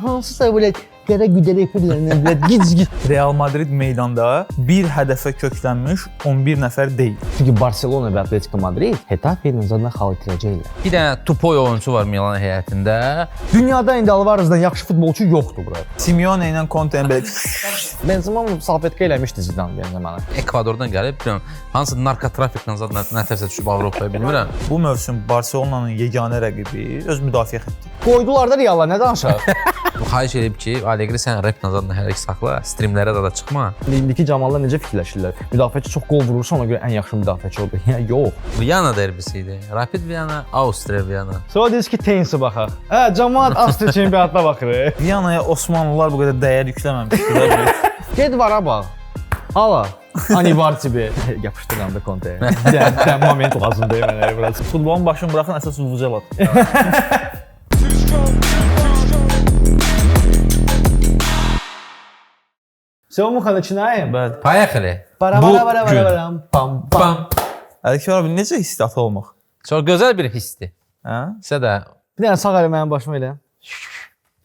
Hansısa belə qərə güdərə epirlərlə belə gic-gic. Real Madrid meydanda bir hədəfə köklənmiş 11 nəfər deyil. Çünki Barselona və Atletico Madrid Hetafe ilə zaten xal itirəcəklər. Bir dənə tupoy oyunçu var Milan heyətində. Dünyada indi Alvarezdən yaxşı futbolçu yoxdur bura. Simeone ilə Conte belə Benzema salfetka eləmişdi Zidane Benzema'na. Ekvadordan gəlib, bilmirəm, hansı narkotrafiklə zad nətərsə düşüb Avropaya bilmirəm. Bu mövsüm Barselonanın yeganə rəqibi öz müdafiə xətti. Qoydular da Real'a, nə danışaq? Xahiş edib ki, Allegri sən rap zadını hələ ki saxla, streamlərə də çıxma. İndiki camallar necə fikirləşirlər? Müdafiəçi çox qol vurursa ona görə ən yaxşı müdafiəçi odur. Yəni yox. Viyana derbisi idi. Rapid Viyana, Avstriya Viyana. Sonra deyir ki, tenisə baxaq. Hə, camaat Avstriya çempionatına baxır. Viyanaya Osmanlılar bu qədər dəyər yükləməmişdilər. Get vara bax. Ala. Ani var tibi. Yapışdıram da Conte. Dən moment lazımdır mənə biraz. Futbolun başını buraxın, əsas vuvuzela. Всё, Muxa, начинаем. Bəli. Поехали. Para Bu para para para gün. para pam pam. Bam. Ələkbər abi necə hissiyatı olmaq? Çox gözəl bir hissdir. Hə? Sizə də Bir dənə sağ əli mənim başıma elə.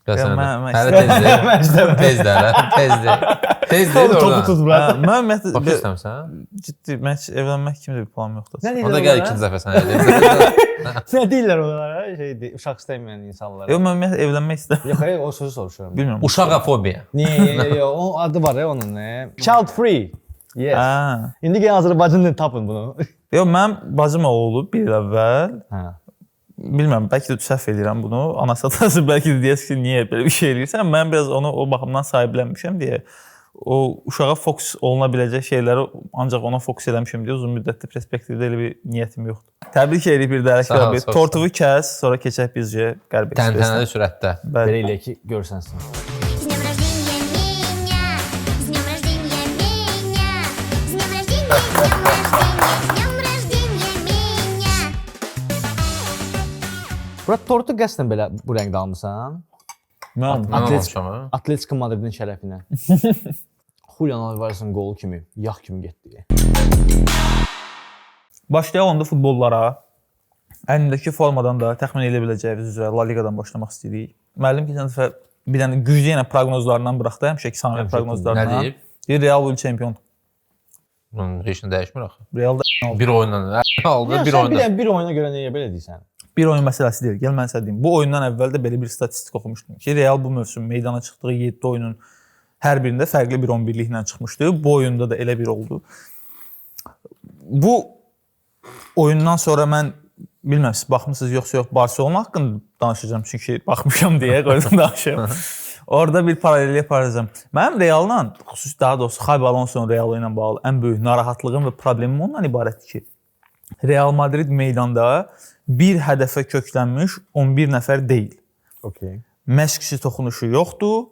Gəl Mən Hələ tezdir. Mən istəmirəm. Tezdir hələ. Tezdir. Tezdir Topu oradan. tut Hə, brat. mən ümumiyyətlə Bakı istəmirsən? ciddi mən heç evlənmək kimi də bir planım yoxdur. Nə deyirlər Onda gəl onlara? ikinci dəfə sən elə. Nə deyirlər onlara? Şeydir, uşaq istəməyən insanlara. Yox, mən ümumiyyətlə evlənmək istəmirəm. Yox, hayır, o sözü soruşuram. Bilmirəm. Uşaqofobiya. Niyə, niyə, niyə, o adı var ya onun ne? Child free. Yes. Hə. İndi gəlin Azərbaycanda tapın bunu. Yox, mənim bacım oğlu bir il əvvəl Hə. bilmirəm, bəlkə də səhv eləyirəm bunu. Anası atası bəlkə də deyəsə ki, niyə belə bir şey eləyirsən? Mən biraz onu o baxımdan sahiblənmişəm deyə o uşağa fokus oluna biləcək şeyləri ancaq ona fokus eləmişəm deyə uzun müddətli perspektivdə elə bir niyyətim yoxdur. Təbrik edirik bir də Sağ Ələkbər ol, abi. çox sağ ol. Tortuvu kəs, sonra keçək bizcə Qərb Ekspresinə. Təntənəli sürətdə. Bəli. Belə eləyək ki, görsənsin. С днем рождения меня! С днем рождения меня! С днем рождения, с днем рождения, с днем рождения меня! Bura tortu qəsdən belə bu rəngdə almısan? Mən Mən Atletico- almışam. ha. Atletico Madridin şərəfinə. Julian Alvarez'in qolu kimi, yağ kimi getdi. Başlayaq onda futbollara. Əlimdəki formadan da təxmin edə biləcəyiniz üzrə La Liqadan başlamaq istəyirik. Müəllim keçən dəfə bir dənə güclü yenə proqnozlarından buraxdı, həmişəki samimi Həmişəki. proqnozlarından. Nə deyib? Deyir Real bu il çempion. Bunun heç nə dəyişmir axı. Real da Bir oyundan aldı, Ya, bir sən bir oyundan. dənə bir oyuna görə niyə belə deyirsən? Bir oyun məsələsi deyil. Gəl mən sənə deyim. Bu oyundan əvvəl də belə bir statistik oxumuşdum ki, Real bu mövsüm meydana çıxdığı 7 oyunun hər birində fərqli bir 11-liklə çıxmışdı. Bu oyunda da elə bir oldu. Bu oyundan sonra mən bilmirəm siz baxmısınız yoxsa yox Barselona haqqında danışacağam çünki baxmışam deyə qoydum danışım. Orada bir paralellik aparacağam. Mənim Realla, xüsusi daha doğrusu Xabi Alonso'nun Realı ilə bağlı ən böyük narahatlığım və problemim ondan ibarətdir ki, Real Madrid meydanda bir hədəfə köklənmiş 11 nəfər deyil. Okay. Məşqçi toxunuşu yoxdur.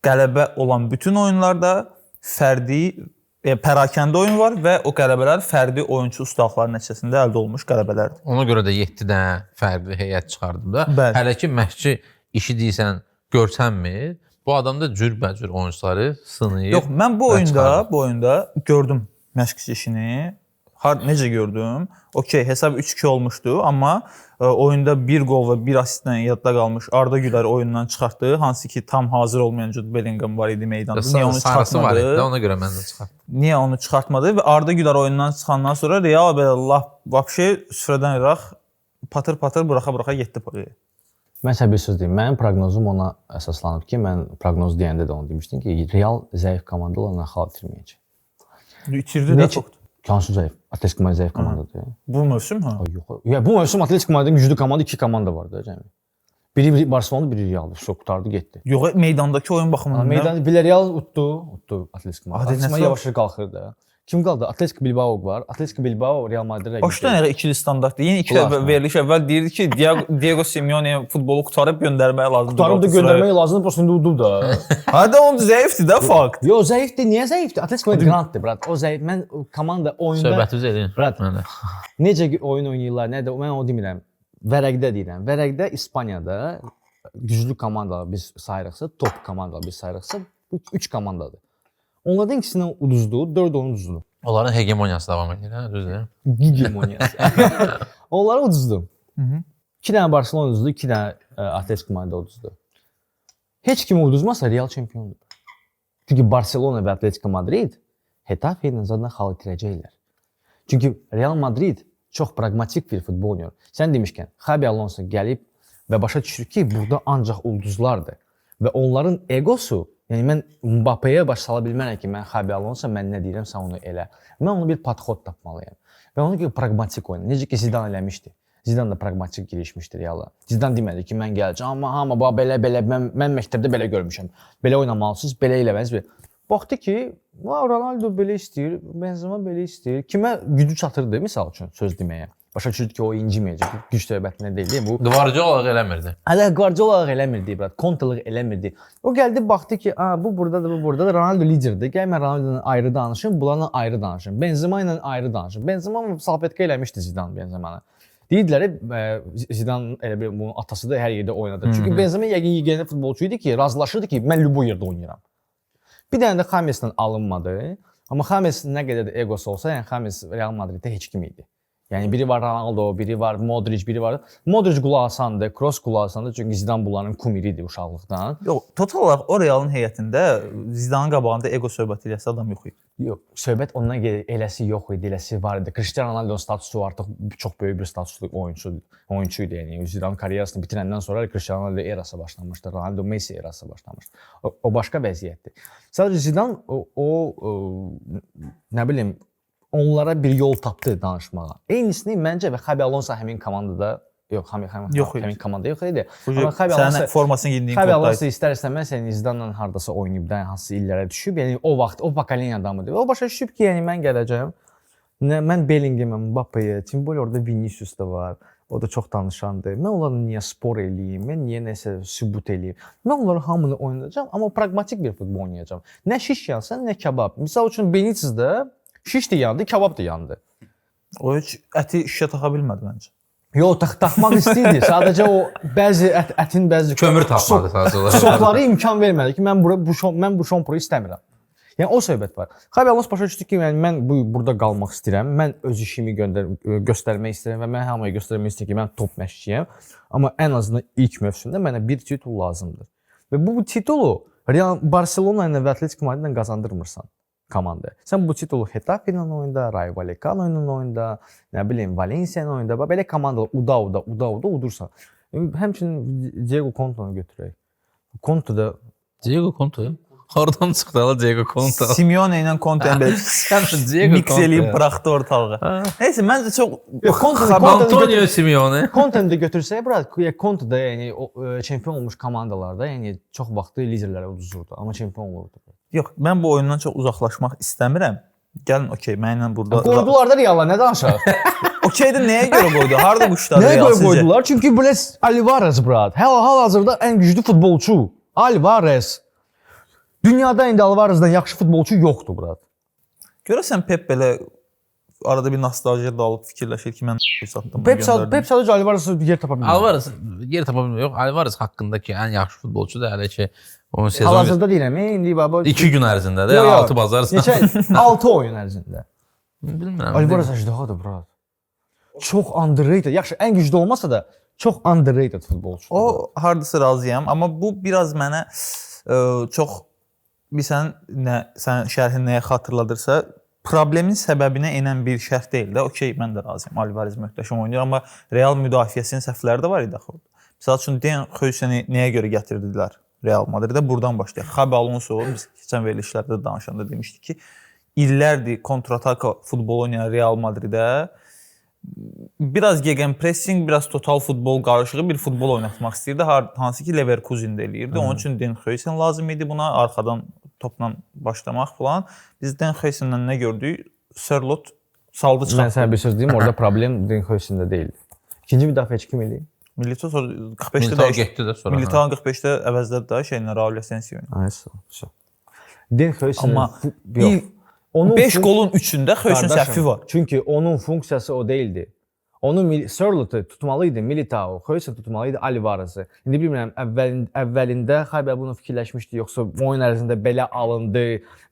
Qələbə olan bütün oyunlarda fərdi pərakəndə oyun var və o qələbələr fərdi oyunçu ustalıqları nəticəsində əldə olunmuş qələbələrdir. Ona görə də 7 dənə fərqli heyət çıxardım da. Bəli. Hələ ki məşqçi işi deyirsən görsənmir. Bu adam da cürbəcür oyunçuları sınayır. Yox, mən bu və oyunda, çıxarır. bu oyunda gördüm məşqçi işini. Necə gördüm? Okey, hesab 3-2 olmuşdu, amma oyunda bir qol və bir asistlə yadda qalmış Arda Güler oyundan çıxartdı, hansı ki tam hazır olmayan Jude Bellingham var idi meydanda. Niyə onu Sarısı var idi, çıxartmadı? ona görə mən də çıxartdım. Niyə onu çıxartmadı və Arda Güler oyundan çıxandan sonra Real belə lap vəbşe süfrədən iraq patır-patır buraxa-buraxa getdi polya. Mən sənə bir söz deyim. Mənim proqnozum ona əsaslanıb ki, mən proqnoz deyəndə də onu demişdim ki, Real zəif komanda olandan xal itirməyəcək. İtirdi də Necə? çoxdur. Hansı zəif? Atletico Madrid zəif komandadır. Bu mövsüm ha. Ay yox. Ya bu mövsüm Atletico Madridin güclü komanda iki komanda var da cəmi. Biri Barcelona, biri Realdır. Çox qurtardı getdi. Yox, meydandakı oyun baxımından Meydan Villarreal utdu, utdu Atletico Madrid. Hadi, Atletico nəsə Madrid yavaş-yavaş qalxır da. Kim qaldı? Atletico Bilbao var. Atletico Bilbao Real Madrid rəqibi. Başdan ayağa ikili standartdır. Yenə iki Qulaq dəfə asma. veriliş əvvəl deyirdi ki, Diego Simeone futbolu qurtarıb göndərmək lazımdır. Qurtarıb da göndərmək lazımdır, prosta indi udub da. Ha da onun zəifdir də fakt. Yo, zəifdir. Niyə zəifdir? Atletico Madrid granddır, brat. O zəif. Mən o komanda oyunda Söhbətimizi eləyin. Brat. Mən də. Necə oyun oynayırlar, nə də mən o demirəm. Vərəqdə deyirəm. Vərəqdə İspaniyada güclü komandalar biz sayırıqsa, top komandalar biz sayırıqsa, bu üç komandadır. Onlardan ikisindən uduzdu, dörd onu uduzdu. Onların hegemoniyası davam edir, hə, düzdür? Hegemoniyası. Onları uduzdu. Hı -hı. İki dənə Barcelona uduzdu, iki dənə Atletico Madrid uduzdu. Heç kim uduzmasa Real çempiondur. Çünki Barselona və Atletico Madrid Hetafe ilə zaten xal itirəcəklər. Çünki Real Madrid çox praqmatik bir futbol oynayır. Sən demişkən, Xabi Alonso gəlib və başa düşür ki, burada ancaq ulduzlardır. Və onların egosu, yəni mən Mbappé-yə baş sala bilmərəm ki, mən Xabi Alonso, mən nə deyirəm, sən onu elə. Mən onu bir podxod tapmalıyam. Və ona görə praqmatik oyun. Necə ki Zidane eləmişdi. Zidane da praqmatik girişmişdi Reala. Zidane demədi ki, mən gələcəm, amma hamı bax belə-belə mən məktəbdə belə görmüşəm. Belə oynamalısınız, belə eləməlisiniz. Baxdı ki, va Ronaldo belə istəyir, Benzema belə istəyir. Kimə gücü çatırdı misal üçün söz deməyə. Başa düşürdü ki, o inciməyəcək. Güc söhbətində deyil bu. Guardiola eləmirdi. Hələ Guardiola eləmirdi, brat. Conte-lıq eləmirdi. O gəldi baxdı ki, a bu burdadır, bu burdadır. Ronaldo liderdir. Gəl mən Ronaldo ilə ayrı danışım, bunlarla ayrı danışım. Benzema ilə ayrı danışım. Benzema salfetka eləmişdi Zidane Benzema'nı. Deyirdilər Zidane elə bir bunun atası da hər yerdə oynadı. Çünki Benzema yəqin yeganə futbolçu idi ki, razılaşırdı ki, mən lübo yerdə oynayıram. Bir dənə də Jameslə alınmadı. Amma James nə qədər də egosu olsa, yəni James Real Madriddə heç kim idi. Yəni biri var Ronaldo, biri var Modric, biri var. Modric qulaq asandı, Kroos qulaq asandı çünki Zidane bunların kumiri idi uşaqlıqdan. Yox, total olaraq o Realın heyətində Zidaneın qabağında ego söhbəti eləsə adam yox idi. Yox, söhbət ondan eləsi yox idi, eləsi var idi. Cristiano Ronaldo'nun statusu artıq çox böyük bir statuslu oyunçu idi. Yəni Zidane karyerasını bitirəndən sonra Cristiano Ronaldo erası başlamışdı, Ronaldo Messi erası başlamışdı. O başqa vəziyyətdir. Sadəcə Zidane o nə bilim onlara bir yol tapdı danışmağa. Eynisini məncə və Xabi Alonso həmin komandada yox, həmin komanda yox idi. Amma Xabi Alonso formasını geyindiyin Xabi Alonso istər-istəməz yəni Zidanla hardasa oynayıb da, hansı illərə düşüb. Yəni o vaxt o pokoleniya adamıdır. O başa düşüb ki, yəni mən gələcəm. Nə mən Bellingham, Mbappe, Timbol orada Vinicius da var. O da çox danışandır. Mən onlarla niyə spor eləyim? Mən niyə nəsə sübut eləyim? Mən onları hamını oynayacağam, amma praqmatik bir futbol oynayacağam. Nə şiş yansın, nə kabab. Misal üçün Benitez də şiş də yandı, kabab da yandı. O heç əti şişə taxa bilmədi məncə. Yox, taxmaq istəyirdi. Sadəcə o bəzi ətin bəzi kömür tapmadı sadəcə olaraq. Sokları imkan vermədi ki, mən bura bu şompuru istəmirəm. Yəni o söhbət var. Xabi Alonso başa düşdü ki, yəni mən burada qalmaq istəyirəm. Mən öz işimi göstərmək istəyirəm və mən hamıya göstərmək istəyirəm ki, mən top məşqçiyəm. Amma ən azından ilk mövsümdə mənə bir titul lazımdır. Və bu titulu Real Barselona ilə və Atletico Madridlə qazandırmırsan komandaya. Sən bu titulu Hetafe ilə oyunda, Rayo Vallecano ilə oyunda, nə bilim Valencia ilə oyunda, belə komandalar uda udursan. Həmçinin Diego Conte-nu götürək. Conte da Diego Conte? Hardan çıxdı ala Diego Conte? Simeone ilə Conte belə mix eləyib buraxdı ortalığa. Neysə, məncə çox Antonio Simeone. Conte-ni də götürsək, bura Conte da yəni çempion olmuş komandalarda, yəni çox vaxtı liderlərə uduzurdu, amma çempion olurdu. Yox, mən bu oyundan çox uzaqlaşmaq istəmirəm. Gəlin, okey, mənlə burada. Qoydular da Real'a, nə danışaq? Okeydə nəyə görə qoydu? Harda quşlar Real? Nəyə görə qoydular? Çünki belə Alvarez brat. Hal-hazırda ən güclü futbolçu Alvarez. Dünyada indi Alvarezdən yaxşı futbolçu yoxdur brat. Görəsən Pep belə arada bir nostaljiya dalıb fikirləşir ki, mən satdım. Pep sadəcə Alvarez yer tapa bilmir. Alvarez yer tapa bilmir. Yox, Alvarez haqqındakı ən yaxşı futbolçudur hələ ki onun sezon. Hal-hazırda deyirəm, indi baba 2 gün ərzində də, 6 bazar. Neçə 6 oyun ərzində. Bilmirəm. Alvarez əjdahadır brat. Çox underrated. Yaxşı, ən güclü olmasa da çox underrated futbolçudur. O hardasa razıyam, amma bu biraz mənə çox bilirsən nə sən şərhin nəyə xatırladırsa, problemin səbəbinə enən bir şərh deyil də. Okey, mən də razıyam. Alvarez möhtəşəm oynayır, amma Real müdafiəsinin səhvləri də var idi axı orada. Məsəl üçün Dejan Huijseni nəyə görə gətirdilər Real Madridə? Buradan başlayaq. Xabi Alonso biz keçən verilişlərdə danışanda demişdik ki, illərdir kontrataka futbol oynayan Real Madridə biraz gegenpressing, biraz total futbol qarışığı bir futbol oynatmaq istəyirdi. Hansı ki Leverkusen-də eləyirdi. Onun üçün Dejan Huijsen lazım idi buna, arxadan topla başlamaq falan. Biz Dejan Huijsen'dən nə gördük? Sörloth saldı çıxartdı. Mən sənə bir söz deyim, orada problem Dejan Huijsen'də deyildi. İkinci müdafiəçi kim idi? Militao sonra 45-də dəyişdi də sonra. Militao 45-də əvəzlədi də şeylə Raul Asensio ilə. Ay, sağ. Dejan Huijsen amma onun 5 qolun 3-ündə Huijsen səhvi var. Çünki onun funksiyası o deyildi. Onu Sörloth'u tutmalı idi Militao, Huijsen tutmalı idi Alvarez'i. İndi bilmirəm əvvəlində Xabi bunu fikirləşmişdi, yoxsa oyun ərzində belə alındı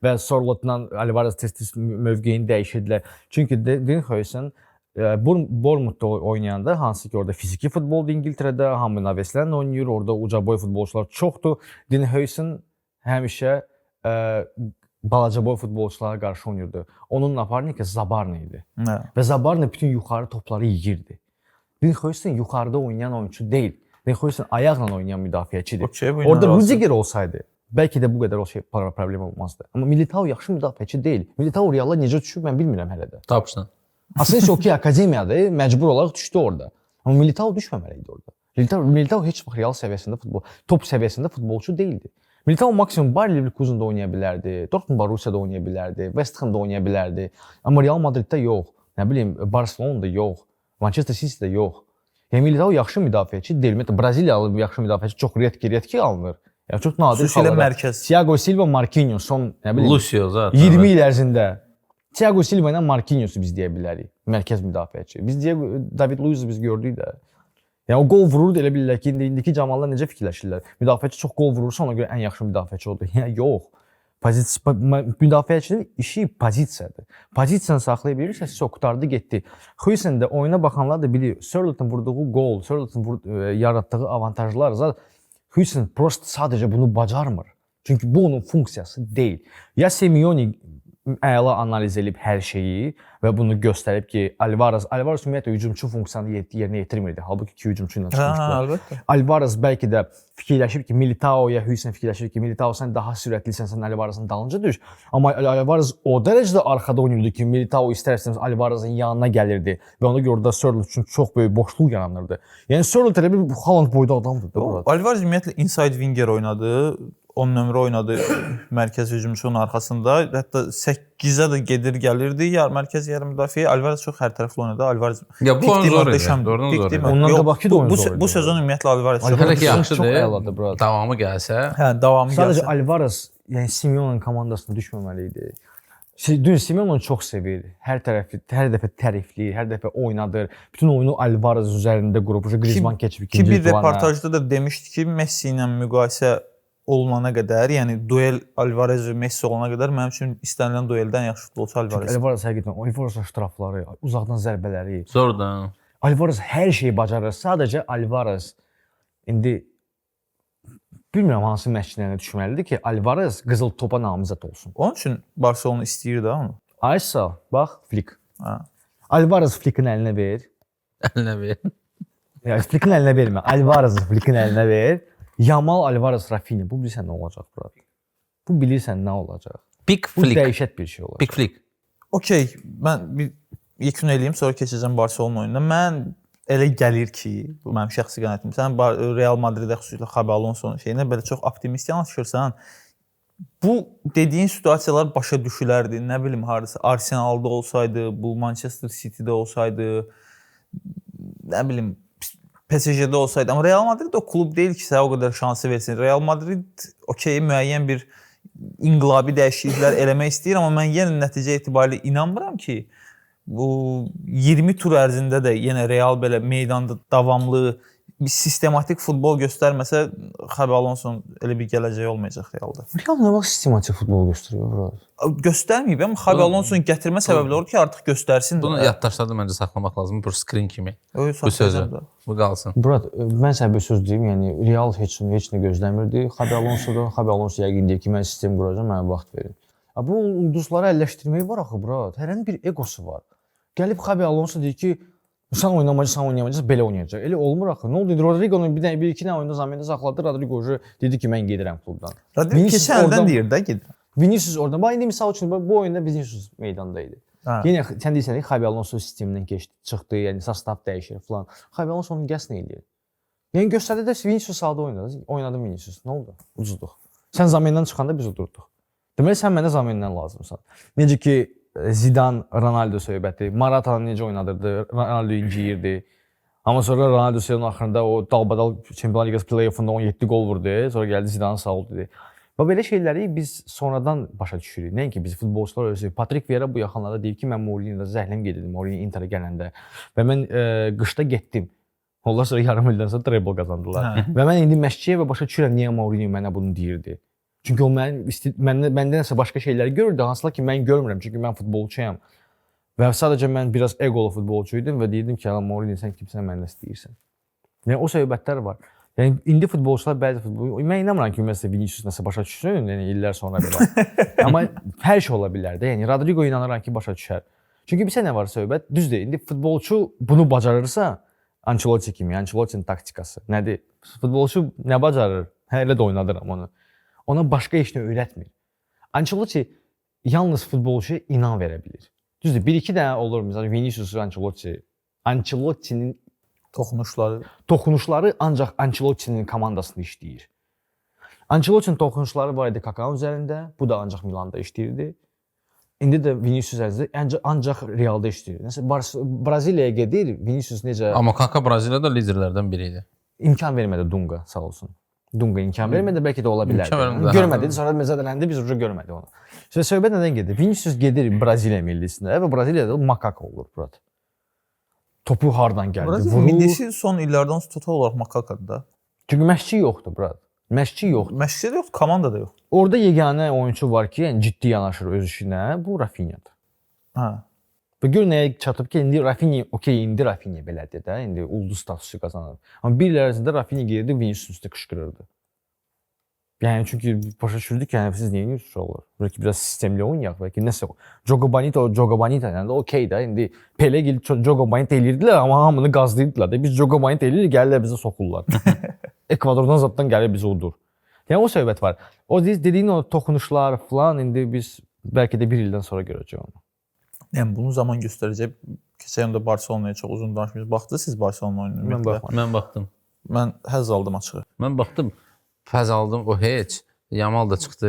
və Sörloth'la Alvarez tez-tez mövqeyini dəyişirdilər. Çünki Dejan Huijsen Bournemouthda oynayanda, hansı ki orada fiziki futboldur İngiltərədə, hamı naveslərlə oynayır, orada ucaboy futbolçular çoxdur. Dean Huijsen həmişə balaca boy futbolçulara qarşı oynayırdı. Onun naparniki Zabarnı idi. Hə. Və Zabarnı bütün yuxarı topları yeyirdi. Dean Huijsen yuxarıda oynayan oyunçu deyil. Dean Huijsen ayaqla oynayan müdafiəçidir. Okey, bu ilə Orada razıyam. Rudiger olsaydı, bəlkə də bu qədər o şey problem olmazdı. Amma Militao yaxşı müdafiəçi deyil. Militao Real'a necə düşüb mən bilmirəm hələ də. Tapşın. Asensio okey akademiyadır, məcbur olaraq düşdü orada. Amma Militao düşməməli idi orada. Militao heç vaxt Real səviyyəsində futbol, top səviyyəsində futbolçu deyildi. Militao maksimum Bayer Leverkusen'da oynaya bilərdi, Dortmund Borussia'da oynaya bilərdi, West Ham'da oynaya bilərdi. Amma Real Madriddə yox, nə bilim Barcelona'da yox, Manchester City'də yox. Yəni Militao yaxşı müdafiəçi deyil. Ümumiyyətlə Braziliyalı yaxşı müdafiəçi çox redki alınır. Yəni çox nadir Xüsusilə hallarda. mərkəz. Thiago Silva, Marquinhos son nə bilim Lucio zaten. 20 il ərzində Thiago Silva ilə Marquinhos'u biz deyə bilərik. Mərkəz müdafiəçi. Biz Diego David Luiz'i biz gördük də. Yəni o qol vururdu elə bilirlər ki, indiki cavanlar necə fikirləşirlər? Müdafiəçi çox qol vurursa ona görə ən yaxşı müdafiəçi odur. Yəni yox. Pozisiya müdafiəçinin işi pozisiyadır. Pozisiyanı saxlaya bilirsə, o qurtardı getdi. Huijsen də oyuna baxanlar da bilir. Sörloth'un vurduğu qol, Sörloth'un yaratdığı avantajlar zat Huijsen prosta sadəcə bunu bacarmır. Çünki bu onun funksiyası deyil. Ya Simeone əla analiz edib hər şeyi və bunu göstərib ki, Alvarez ümumiyyətlə hücumçu funksiyanı yerinə yetirmirdi. Halbuki iki hücumçu ilə Hə, çıxmışdı. əlbəttə. Alvarez bəlkə də fikirləşib ki, Militao'ya Huijsen fikirləşir ki, Militao sən daha sürətlisən, sən Alvarez'ın dalınca düş. Amma Alvarez o dərəcədə arxada oynayırdı ki, Militao istər-istəməz Alvarez'ın yanına gəlirdi və ona görə orada Sörloth üçün çox böyük boşluq yaranırdı. Yəni Sörloth elə bir Haaland boyda adamdır da burada. Alvarez ümumiyyətlə inside winger oynadı. 10 nömrə oynadı mərkəz hücumçunun arxasında. Hətta 8-ə də gedir gəlirdi. Yar mərkəz yarım müdafiə. Alvarez çox hər tərəfli oynadı. Alvarez Ya bu oyun zor idi. Doğrudan Pik zor idi. Ondan qabaqki də oyun zor idi. Bu sezon ümumiyyətlə Alvarez çox Hələ ki Çox yaxşıdır. əladır, brat. Davamı gəlsə, Hə, davamı Sadəcə gəlsə. Alvarez, yəni Simeone'nin komandasına düşməməli idi. Düz Simeone onu çox sevir. Hər tərəfi, hər dəfə tərifləyir, hər dəfə oynadır. Bütün oyunu Alvarez üzərində qurub. Griezmann keçib Ki ikinci bir plana. reportajda da demişdi ki, Messi ilə müqayisə olunana qədər, yəni duel Alvarez və Messi olana qədər mənim üçün istənilən dueldən yaxşı futbolçu Alvarez. Alvarez həqiqətən Alvarez'ın ştrafları, uzaqdan zərbələri. zordur. Alvarez hər şeyi bacarır. Sadəcə Alvarez indi bilmirəm hansı məşqçilərə düşməlidir ki, Alvarez qızıl topa namizəd olsun. Onun üçün Barcelona istəyir də onu. Aysa, bax Flick. Hə. Alvarez Flickin əlinə ver. Əlinə ver. Ya Flickin əlinə vermə. Alvarez Flickin əlinə ver. Yamal, Alvarez, Rafinha. Bu bilirsən nə olacaq, brat? Bu bilirsən nə olacaq? Big Bu Flick. dəhşət bir şey olacaq. Big Flick. Okey, mən bir yekun eləyim, sonra keçəcəm Barcelona oyununa. Mən elə gəlir ki, bu mənim şəxsi qənaətim. Sən Real Madridə xüsusilə Xabi Alonso'nun şeyinə belə çox optimist yanaşırsan. Bu dediyin situasiyalar başa düşülərdi. Nə bilim hardasa Arsenalda olsaydı, bu Manchester City'də olsaydı, nə bilim PSG-də olsaydı. Amma Real Madrid o klub deyil ki, sənə o qədər şansı versin. Real Madrid okey müəyyən bir inqilabi dəyişikliklər eləmək istəyir, amma mən yenə nəticə etibarilə inanmıram ki, bu 20 tur ərzində də yenə Real belə meydanda davamlı bir sistematik futbol göstərməsə Xabi Alonso'nun elə bir gələcəyi olmayacaq Realda. Real nə vaxt sistematik futbol göstərir, brat? Göstərməyib, amma Xabi Alonso'nun gətirmə səbəbləri odur ki, artıq göstərsin. Bunu də. yaddaşlarda məncə saxlamaq lazımdır. Bu screen kimi. Öyle Bu sözü. saxlayacağam da. Bu qalsın. Brat, mən sənə bir söz deyim, yəni Real heç nə gözləmirdi. Xabi Alonso'dan Xabi Alonso yəqin deyir ki, mən sistem quracağam, mənə vaxt verin. Ha, bu ulduzları əlləşdirmək var axı, brat. Hərənin bir egosu var. Gəlib Xabi Alonso deyir ki, sən oynamayacaqsan, sən oynamayacaqsan, belə oynayacaq. Elə olmur axı. Nə oldu? Rodrigo'nun bir dənə bir iki dənə oyunda zamində saxladı. Rodrigo dedi ki, mən gedirəm klubdan. Rodrigo Vinicius keçən əldən oradan- deyir də gedir. Vinicius oradan. Bax indi misal üçün bu oyunda Vinicius meydanda idi. Hə. Yenə sən deyirsən ki, Xabi Alonso sistemindən keçdi, çıxdı, yəni sostav dəyişir falan. Xabi Alonso onun qəsd nə eləyir? Yəni göstərdi də Vinicius sahada oynadı. Oynadı Vinicius. Nə oldu? Ucuzduq. Sən zamindən çıxanda biz udurduq. Deməli sən mənə zamindən lazımsan. Necə ki Zidane Ronaldo söhbəti, Maratanı necə oynadırdı, Ronaldo inciyirdi. Amma sonra Ronaldo sezonun axırında o dalbadal Çempionlar Liqası play-offunda 17 qol vurdu. Sonra gəldi Zidane sağ ol dedi. Və belə şeyləri biz sonradan başa düşürük. Nəinki biz futbolçular özü. Patrick Vieira bu yaxınlarda deyib ki, mən Mourinho-da zəhləm gedirdi Mourinho Interə gələndə və mən qışda getdim. Onlar sonra yarım ildən sonra treble qazandılar. Hə. Və mən indi məşqçiyə və başa düşürəm niyə Mourinho mənə bunu deyirdi. Çünki o mənim məndə nəsə başqa şeyləri görürdü, hansılar ki mən görmürəm, çünki mən futbolçuyam. Və sadəcə mən biraz eqolu futbolçu idim və deyirdim ki, "Ala Mourinho sən kimsən, mən nə istəyirsən?" Yəni o söhbətlər var. Yəni indi futbolçular bəzi futbol mən inanmıram ki, məsələn Vinicius nəsə başa düşsün, yəni illər sonra belə. Amma hər şey ola bilər də. Yəni Rodrigo inanıram ki, başa düşər. Çünki bir nə var söhbət? Düzdür, indi futbolçu bunu bacarırsa, Ancelotti kimi, Ancelottinin taktikası nədir? Futbolçu nə bacarır? Hə elə də oynadıram onu. Ona başqa heç nə öyrətmir. Ancelotti yalnız futbolçuya inam verə bilir. Düzdür, bir-iki dənə olur məsələn Vinicius Ancelotti. Ancelottinin Toxunuşları. Toxunuşları ancaq Ancelottinin komandasında işləyir. Ancelottinin toxunuşları var idi Kakanın üzərində, bu da ancaq Milanda işləyirdi. İndi də Vinicius əzizdir, ancaq Realda işləyir. Məsələn Braziliyaya gedir, Vinicius necə Amma Kaka Braziliyada liderlərdən biri idi. İmkan vermədi Dunga, sağ olsun. Dunga imkan vermədi, bəlkə də ola bilərdi. İmkan vermədi, Görmədi, sonra məzədələndi, biz ucu görmədik onu. Şimdi söhbət nədən gedir? Vinicius gedir Braziliya millisinə və Braziliyada makaka olur, brat. Topu hardan gəldi? Braziliya Vurur. millisi son illərdən total olaraq makakadır da. Çünki məşqçi yoxdur, brat. Məşqçi yoxdur. Məşqçi də yoxdur, komanda da yox. Orada yeganə oyunçu var ki, yəni ciddi yanaşır öz işinə, bu Rafinha-dır. Hə. Və gör nəyə çatıb ki, indi Rafinha, okey, indi Rafinha belədir də, indi ulduz statusu qazanır. Amma bir il ərzində Rafinha gelirdi, Vinicius üstə qışqırırdı. Yəni çünki başa düşürdük ki, yəni siz nə edirsiniz uşaqlar? Bəlkə biraz sistemli oynayaq, bəlkə nəsə. Jogo Bonito, Jogo Bonito, yəni okey də indi Pele gil Jogo Bonito eləyirdilər, amma hamını qazlayırdılar da. Biz Jogo Bonito eləyirik, gəlirlər bizə soxurlar. Ekvadordan zaddan gəlir bizi udur. Yəni o söhbət var. O dediyin o toxunuşlar falan indi biz bəlkə də bir ildən sonra görəcəyik onu. Yəni bunu zaman göstərəcək. Keçən də Barselonaya çox uzun danışmışıq. Baxdınız siz Barselona oyununa? Mən baxmadım. Mən baxdım. Mən həzz aldım açığı. Mən baxdım. Fəz aldım, o heç. Yamal da çıxdı.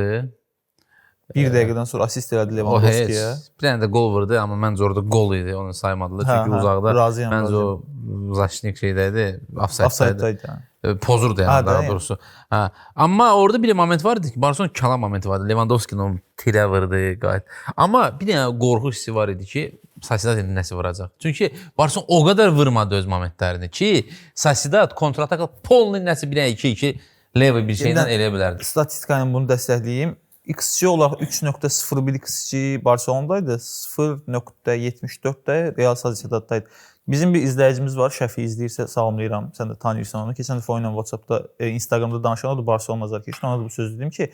Bir dəqiqədən sonra asist elədi O heç. Lewandowskiyə. Bir dənə də qol vurdu, amma məncə orada qol idi, onu saymadılar. Çünki uzaqda razıyam, məncə razıyam. o zaşnik şeydə idi, offside-da idi. Offside-da idi. Yəni. Pozurdu yəni Ha, daha da, yəni. doğrusu. Hə. Amma orada bir moment var idi ki, Barcelona kala momenti vardı. Lewandowski-nin o tirə vurdu, qayıt. Amma bir dənə qorxu hissi var idi ki, Sociedad indi nəsə vuracaq. Çünki Barcelona o qədər vurmadı öz momentlərini ki, Sociedad kontratakla polni nəsə bir dənə 2-2 Levi bir şeylə Yeniden eləyə bilərdi. Statistika ilə bunu dəstəkləyim. XG olaraq 3.01 XG Barcelonadaydı, 0.74 də Real Sociedad-da idi. Bizim bir izləyicimiz var, Şəfi izləyirsə salamlayıram. Sən də tanıyırsan onu. Keçən dəfə onunla WhatsApp-da, Instagram-da danışan o da Barcelona azarkeşi. Ona da bu sözü dedim ki,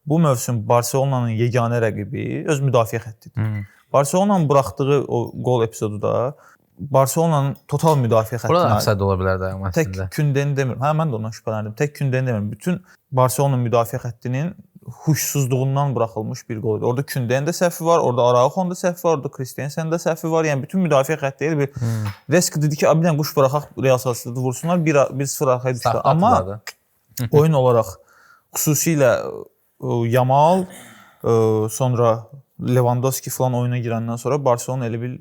bu mövsüm Barcelonanın yeganə rəqibi öz müdafiə xəttidir. Barcelonanın buraxdığı o qol epizodu da Barcelonanın total müdafiə xəttinə Burada offside ola bilərdi amma Tək əslində. Kündeni demirəm. Hə, mən də ondan şübhələndim. Tək Kündeni demirəm. Bütün Barcelona müdafiə xəttinin huşsuzluğundan buraxılmış bir qol idi. Orada Kündənin də səhvi var, orada Araujo'nun da səhvi var, orada Christensen'in də səhvi var. Yəni bütün müdafiə xətti elə bir Resk dedi ki, bir dənə quş buraxaq Real Sociedad vursunlar, 1-0 arxaya düşdü. Saxta Amma atdılar da. oyun olaraq xüsusilə Yamal, sonra Lewandowski falan oyuna girəndən sonra Barcelona elə bil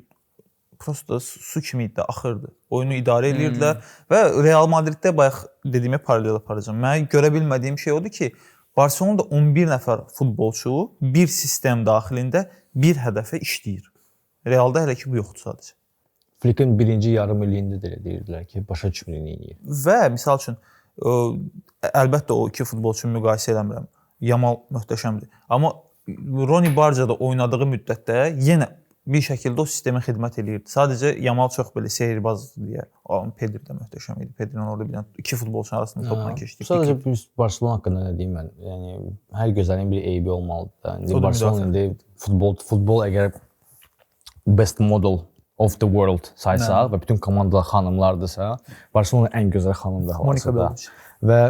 prosta su kimi idi, axırdı. Oyunu idarə edirdilər və Real Madriddə bayaq dediyimə paralel aparacağam. Mən görə bilmədiyim şey odur ki, Barcelonada 11 nəfər futbolçu bir sistem daxilində bir hədəfə işləyir. Realda hələ ki bu yoxdur sadəcə. Flick'in birinci yarım illiyində də elə deyirdilər ki, başa düşmür nə edir. Və misal üçün əlbəttə o iki futbolçunu müqayisə eləmirəm. Yamal möhtəşəmdir. Amma Roni Barcada oynadığı müddətdə yenə bir şəkildə o sistemə xidmət eləyirdi. Sadəcə Yamal çox belə sehirbazdır deyə. Amma Pedri də möhtəşəm idi. Pedrinin orada bir dənə iki futbolçunun arasında topla keçdi. Sadəcə biz Barcelona haqqında nə deyim mən? Yəni hər gözəlin bir eybi olmalıdır da. İndi O da Barcelona müdafiə. indi futbol əgər best model of the world saysaq və bütün komandalar xanımlardısa, Barcelona ən gözəl xanımdır Monica hal-hazırda. Bellucci. Və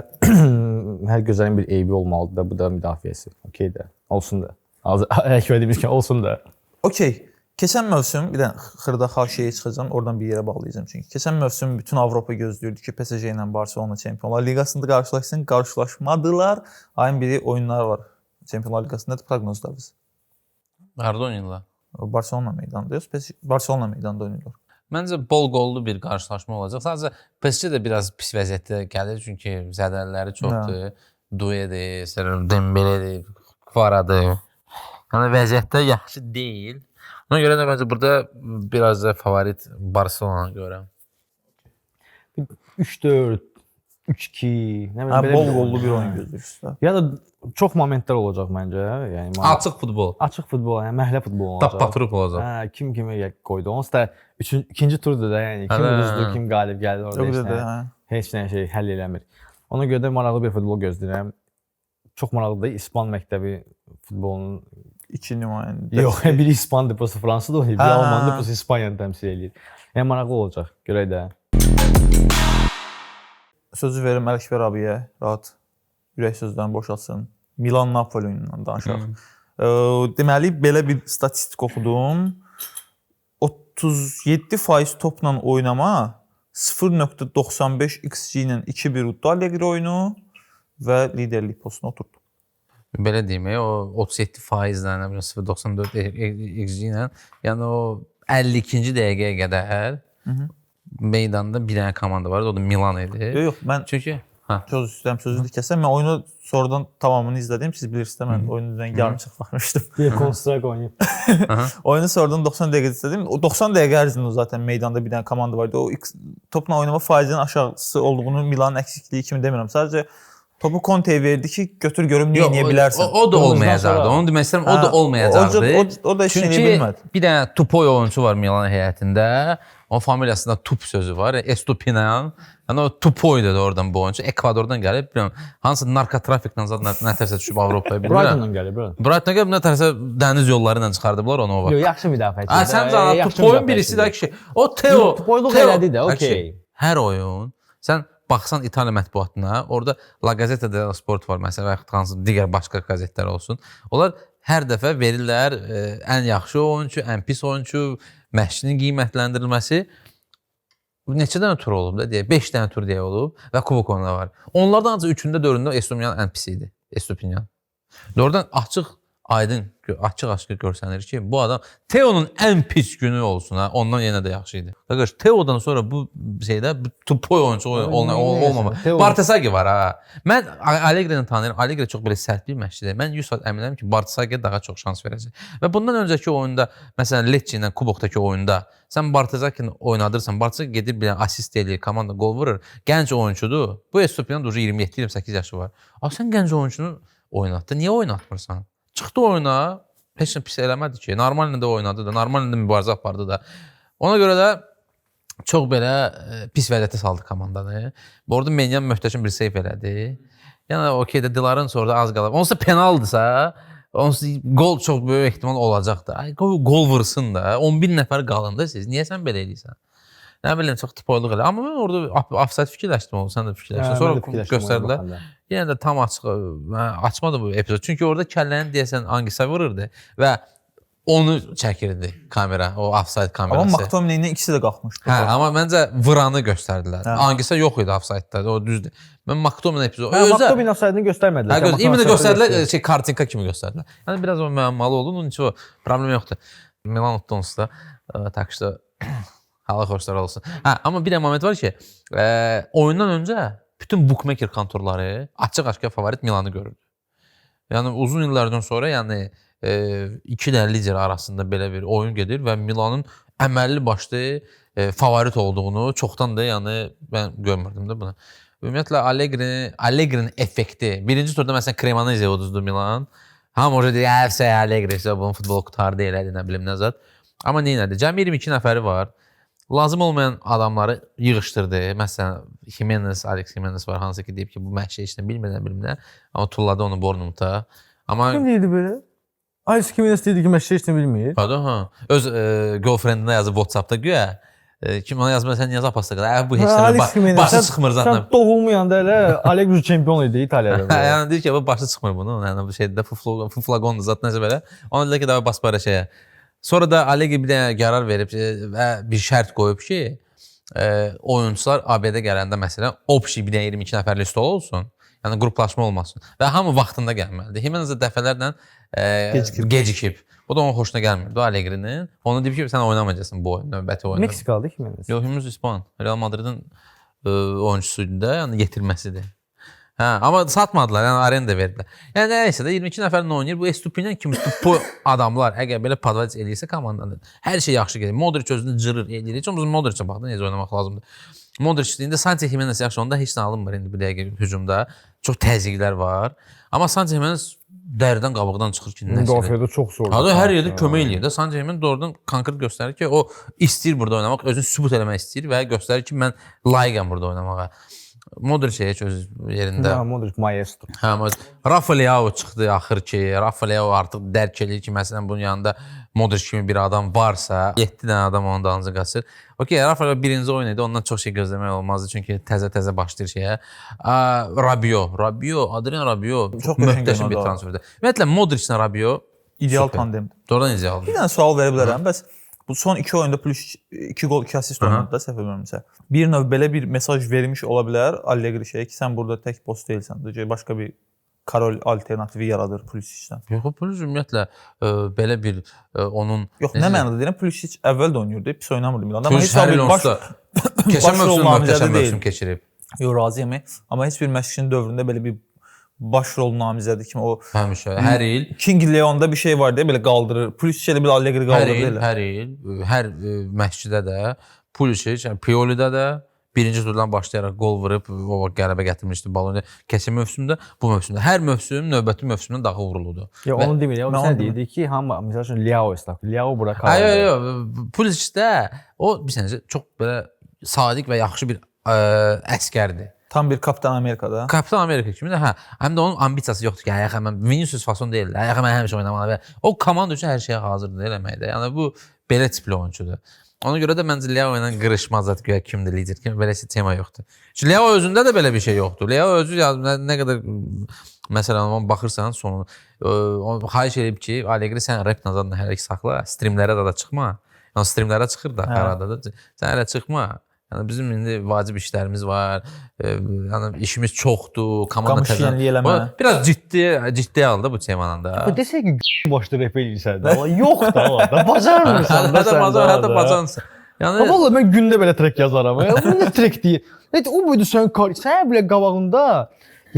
hər gözəlin bir eybi olmalıdır da, bu da müdafiəsi. Okey də, olsun da. Az Əkbər demişkən olsun da. Okey. Keçən mövsüm bir dənə xırda xaşiyə çıxacağam, oradan bir yerə bağlayacağam çünki. Keçən mövsüm bütün Avropa gözləyirdi ki, PSG ilə Barcelona Çempionlar Liqasında qarşılaşsın, qarşılaşmadılar. Ayın biri oyunlar var. Çempionlar Liqasında da proqnozlarınız. Harda oynayırlar? Barcelona meydanında yox, PSG Barcelona meydanında oynayırlar. Məncə bol qollu bir qarşılaşma olacaq. Sadəcə PSG də biraz pis vəziyyətdə gəlir çünki zədəliləri çoxdur. Duedir, məsələn Dembeledir, Kvaradır. Yəni vəziyyətdə yaxşı deyil. Ona görə də məncə burada biraz da favorit Barcelona görürəm. 3-4, 3-2, nə bilim Hə, belə bol bir qollu bir oyun Hə. gözləyirsiniz. Ya da çox momentlər olacaq məncə. Yəni Açıq futbol. açıq futbol, yəni məhəllə futbolu olacaq. Tap-patruk olacaq. Hə, kim kimi qoydu. Onsuz da ikinci turdur da, yəni kim Hə. uduzdu, kim qalib gəldi orada Yox heç da nə, hə. heç nə şey həll eləmir. Ona görə də maraqlı bir futbol gözləyirəm. Çox maraqlıdır İspan məktəbi futbolunun. İki nümayəndə. Yox, biri İspandır, burası Fransada oynayır, biri Hə. Almandır, burası İspaniyanı təmsil eləyir. Yəni maraqlı olacaq. Görək də. Sözü verim Ələkbər abiyə, rahat ürək sözlərini boşaltsın. Milan Napoli oyunundan danışaq. Deməli belə bir statistik oxudum. 37% topla oynama 0.95 XG ilə 2-1 uddu Allegri oyunu və liderlik postuna oturdu. Belə deyim, o 37% ilə, nə bilim 0.94 XG ilə, yəni o 52-ci dəqiqəyə qədər meydanda bir dənə komanda var idi, o da Milan idi. Yox, yox, mən Çünki hə, çox istəyirəm sözünü kəsəm. Mən oyunu sonradan tamamını izlədim. Siz bilirsiniz də mən oyunu dünən yarımçıq baxmışdım. Bir Counter-Strike oynayıb. Oyunu sonradan 90 dəqiqə izlədim. O 90 dəqiqə ərzində zaten meydanda bir dənə komanda var idi. O topla oynama faizinin aşağısı olduğunu Milanın əksikliyi kimi demirəm. Sadəcə topu Conte-yə verdi ki, götür görüm nə edə bilərsən. O da Qırmızıdan olmayacaqdı. sonra- Onu demək istəyirəm, o da Hə, olmayacaqdı. O da heç nə Çünki eləyə bilmədi. bir dənə Tupoy oyunçu var Milan heyətində. Onun familiyasında Tup sözü var. Estupinan. Yəni o Tupoydur da oradan bu oyunçu. Ekvadordan gəlib, bilmirəm, hansı narkotrafiklə zad nətərsə düşüb Avropaya bilmirəm. Brightondan gəlib, Brighton. Brighton gəlib nətərsə dəniz yolları ilə çıxardıblar onu o vaxt. Yox, yaxşı müdafiəçi. Ha, sən zana Tupoyun birisi də kişi. O Teo. Tupoyluq Teo- elədi də, Ay, okey. kişi, hər oyun sən baxsan İtaliya mətbuatına, orada La Gazzetta dello Sport var məsələn və yaxud hansı digər başqa qəzetlər olsun. Onlar hər dəfə verirlər ən yaxşı oyunçu, ən pis oyunçu, məşqçinin qiymətləndirilməsi. Neçə dənə tur olub da deyə, 5 dənə tur deyə olub və kubok oyunları var. Onlardan ancaq 3-ündə 4-ündə Estoniyan ən pisi idi. Estopinyan. Doğrudan açıq aydın, açıq-aşkar görsənir ki, bu adam Teo'nun ən pis günü olsun ha, ondan yenə də yaxşı idi. Qardaş, Teo'dan sonra bu şeydə bu tupoy oyunçu olmama. Teo- Bartesagi var ha. Mən Allegri-ni tanıyıram. Allegri çox belə sərt bir məşqçidir. Mən 100% əminəm ki, Bartesagiyə daha çox şans verəcək. Və bundan öncəki oyunda, məsələn, Lecce ilə kubokdakı oyunda sən Bartesagini oynadırsan, Bartesagi gedir bir dənə assist eləyir, komanda qol vurur. Gənc oyunçudur. Bu Estupinan da 27-28 yaşı var. A sən gənc oyunçunu oynatdın. Niyə oynatmırsan? Çıxdı oyuna, heç nə pis eləmədi ki. Normallə də oynadı da, normallə də mübarizə apardı da. Ona görə də çox belə pis vəziyyətə saldı komandanı. Bu orada Menyan möhtəşəm bir seyf elədi. Yəni okey də Dilarenzo orada az qalıb. Onsuz da penaldısa, onsuz qol çox böyük ehtimal olacaqdı. Ay qol vursun da. 11 nəfər qalında siz. Niyə sən belə eləyirsən? Nə bilim çox tupoyluq elə. Amma mən orada offside fikirləşdim onu, sən də fikirləşdin. Sonra göstərdilər. Yenə də tam açıq mən açmadım bu epizod. Çünki orada kəlləni deyəsən Angisa vururdu və onu çəkirdi kamera, o offside kamerası. Amma McTominay ilə ikisi də qalxmışdı. Hə, amma məncə vuranı göstərdilər. Hə. Angisa yox idi offside-da, o düzdür. Mən McTominay epizodu. Hə, McTominay offside-ni göstərmədilər. Hə, imенно göstərdilər, şey kartinka kimi göstərdilər. Yəni biraz o müəmmalı oldu. Onun üçün o problem yoxdur. Milan utdu onsuz da. Tak что hala xoşlar olsun. Hə, amma bir də moment var ki, oyundan öncə bütün bookmaker kontorları açıq-aşkar favorit Milanı görürdü. Yəni uzun illərdən sonra, yəni iki dənə lider arasında belə bir oyun gedir və Milanın əməlli başlı favorit olduğunu çoxdan da yəni mən görmürdüm də bunu. Ümumiyyətlə Allegri'nin effekti. Birinci turda məsələn Cremonese uduzdu Milan. Hamı orada deyir, "Ə, Allegri, bunun futbol qurtardı elədi, nə bilim nə zat." Amma nə elədi? Cəmi 22 nəfəri var. Lazım olmayan adamları yığışdırdı. Məsələn, Jimenez, Alex Jimenez var, hansı ki deyib ki, bu məşqçi heç nə bilmir, nə bilim nə. Amma tulladı onu Bournemouth-a. Amma Kim deyirdi belə? Alex Jimenez deyirdi ki, məşqçi heç nə bilmir. Hadi ha. Öz girlfriend-inə yazıb WhatsApp-da güya. Kim ona yazmır, sən niyə zapasda qal? Bu heç nə başı çıxmır zaten. Sən doğulmayanda elə Allegri çempion idi İtaliyada. Hə, yəni deyir ki, bu başı çıxmır bunun. Yəni bu şeydə fuflagondur zat nəsə belə. Ona dedilər ki, davay bas bara şeyə. Sonra da Allegri bir dənə qərar verib və bir şərt qoyub ki, oyunçular AB-də gələndə məsələn, общий bir dənə 22 nəfərlik stol olsun. Yəni qruplaşma olmasın və hamı vaxtında gəlməlidir. Jimenez də dəfələrlə gecikib. O da onun xoşuna gəlmirdi Allegri'nin. Onu deyib ki, sən oynamayacaqsan bu oyun, növbəti oyunda. Meksikalı Jimenez. Yox, Jimenez İspan. Real Madridin oyunçusu idi də, yəni yetirməsidir. Hə, amma satmadılar, yəni arenda verdilər. Yəni nəysə də 22 nəfərlə oynayır. Bu Estupinyan kimi tupu adamlar əgər belə podvac eləyirsə komandanı, hər şey yaxşı gedir. Modric özünü cırır, eləyir. Heç olmasa Modricə bax da necə oynamaq lazımdır. Modric indi Santi Jimenez yaxşı, onda heç nə alınmır indi bu dəqiqə hücumda. Çox təzyiqlər var. Amma Santi Jimenez dəridən qabıqdan çıxır ki, nəsə. Müdafiədə çox zordur. Hə, hər yerdə kömək eləyir də. Santi Jimenez doğrudan konkret göstərir ki, o istəyir burada oynamaq, özünü sübut eləmək istəyir və göstərir ki, mən layiqəm burada oynamağa. Modric heç öz yerində. Hə, Modric maestro. Hə, Rafa Leao çıxdı axır ki. Rafa Leao artıq dərk eləyir ki, məsələn bunun yanında Modric kimi bir adam varsa, 7 dənə adam onun dalınca qaçır. Okey, Rafa Leao birinci oyun idi, ondan çox şey gözləmək olmazdı çünki təzə-təzə başlayır şeyə. Rabiot, Adrien Rabiot Çox qəşəng möhtəşəm bir oynadı. transferdir. Ümumiyyətlə Modriclə Rabiot İdeal Super. tandemdir. doğrudan idealdır. Bir dənə sual verə bilərəm. Bəs bu son 2 oyunda plus 2 gol, 2 assist oynadı da səhv eləmirəmsə. Bir növ belə bir mesaj vermiş ola bilər Allegri şeyə ki, sən burada tək boss deyilsən. Başqa bir Karol alternativi yaradır Pulisicdən. Yox, Pulisic ümumiyyətlə belə bir onun Yox, nə mənada deyirəm, Pulisic əvvəl də oynayırdı, pis oynamırdı Milanda. Amma Pulisic heç hər il bir baş onsuz da keçən baş rol mövsüm namizədi möhtəşəm deyil. mövsüm keçirib. Yox, razıyam. Amma heç bir məşqçinin dövründə belə bir baş rol namizədi kimi o Həmişə hər il King Leon'da bir şey var deyə belə qaldırır. Pulisic elə bir Allegri Hər qaldırdı il, elə. hər il, hər məşqçidə də Pulisic, yəni Pioli'də də birinci turdan başlayaraq qol vurub o vaxt qələbə gətirmişdi Bologna. Keçən mövsümdə, bu mövsümdə hər mövsüm növbəti mövsümdən daha uğurludur. Ya onu demir. Ya Mən sən onu deyirdi ki, hamı məsəl üçün Leao istəyir. Leao bura Ay qalır. yox, yox, Pulisic də o bir sənə çox belə sadiq və yaxşı bir əsgərdir. Tam bir Kaptan Amerikada. Kapitan Amerika kimi də hə, həm də onun ambisiyası yoxdur ki, hə, mən Vinicius fason deyil, hə, mən həmişə oynamalı və o komanda üçün hər şeyə hazırdır eləməkdə. Yəni bu belə tipli oyunçudur. Ona görə də məncə Leao ilə qırışmaz zət güya kimdir lider, kim belə şey tema yoxdur. Çünki Leao özündə də belə bir şey yoxdur. Leao özü ya, nə qədər məsələn ona baxırsan sonu o xahiş edib ki, Allegri sən rap nazarında hələ ki saxla, streamlərə də çıxma. Yəni streamlərə çıxır da arada da. Sən hələ çıxma. Yəni bizim indi vacib işlərimiz var. Yəni işimiz çoxdur, komanda Qamış yenilik eləmə. Biraz ciddi al da bu temanı da. Bu desək ki, başda rap eləyirsən də. Yox da, da bacarmırsan da Hətta sən. bacan, hətta bacansan. Yəni Amma vallahi mən gündə belə trek yazaram. Ya, bu nə trek deyir? Net o boyda sən sən belə qabağında,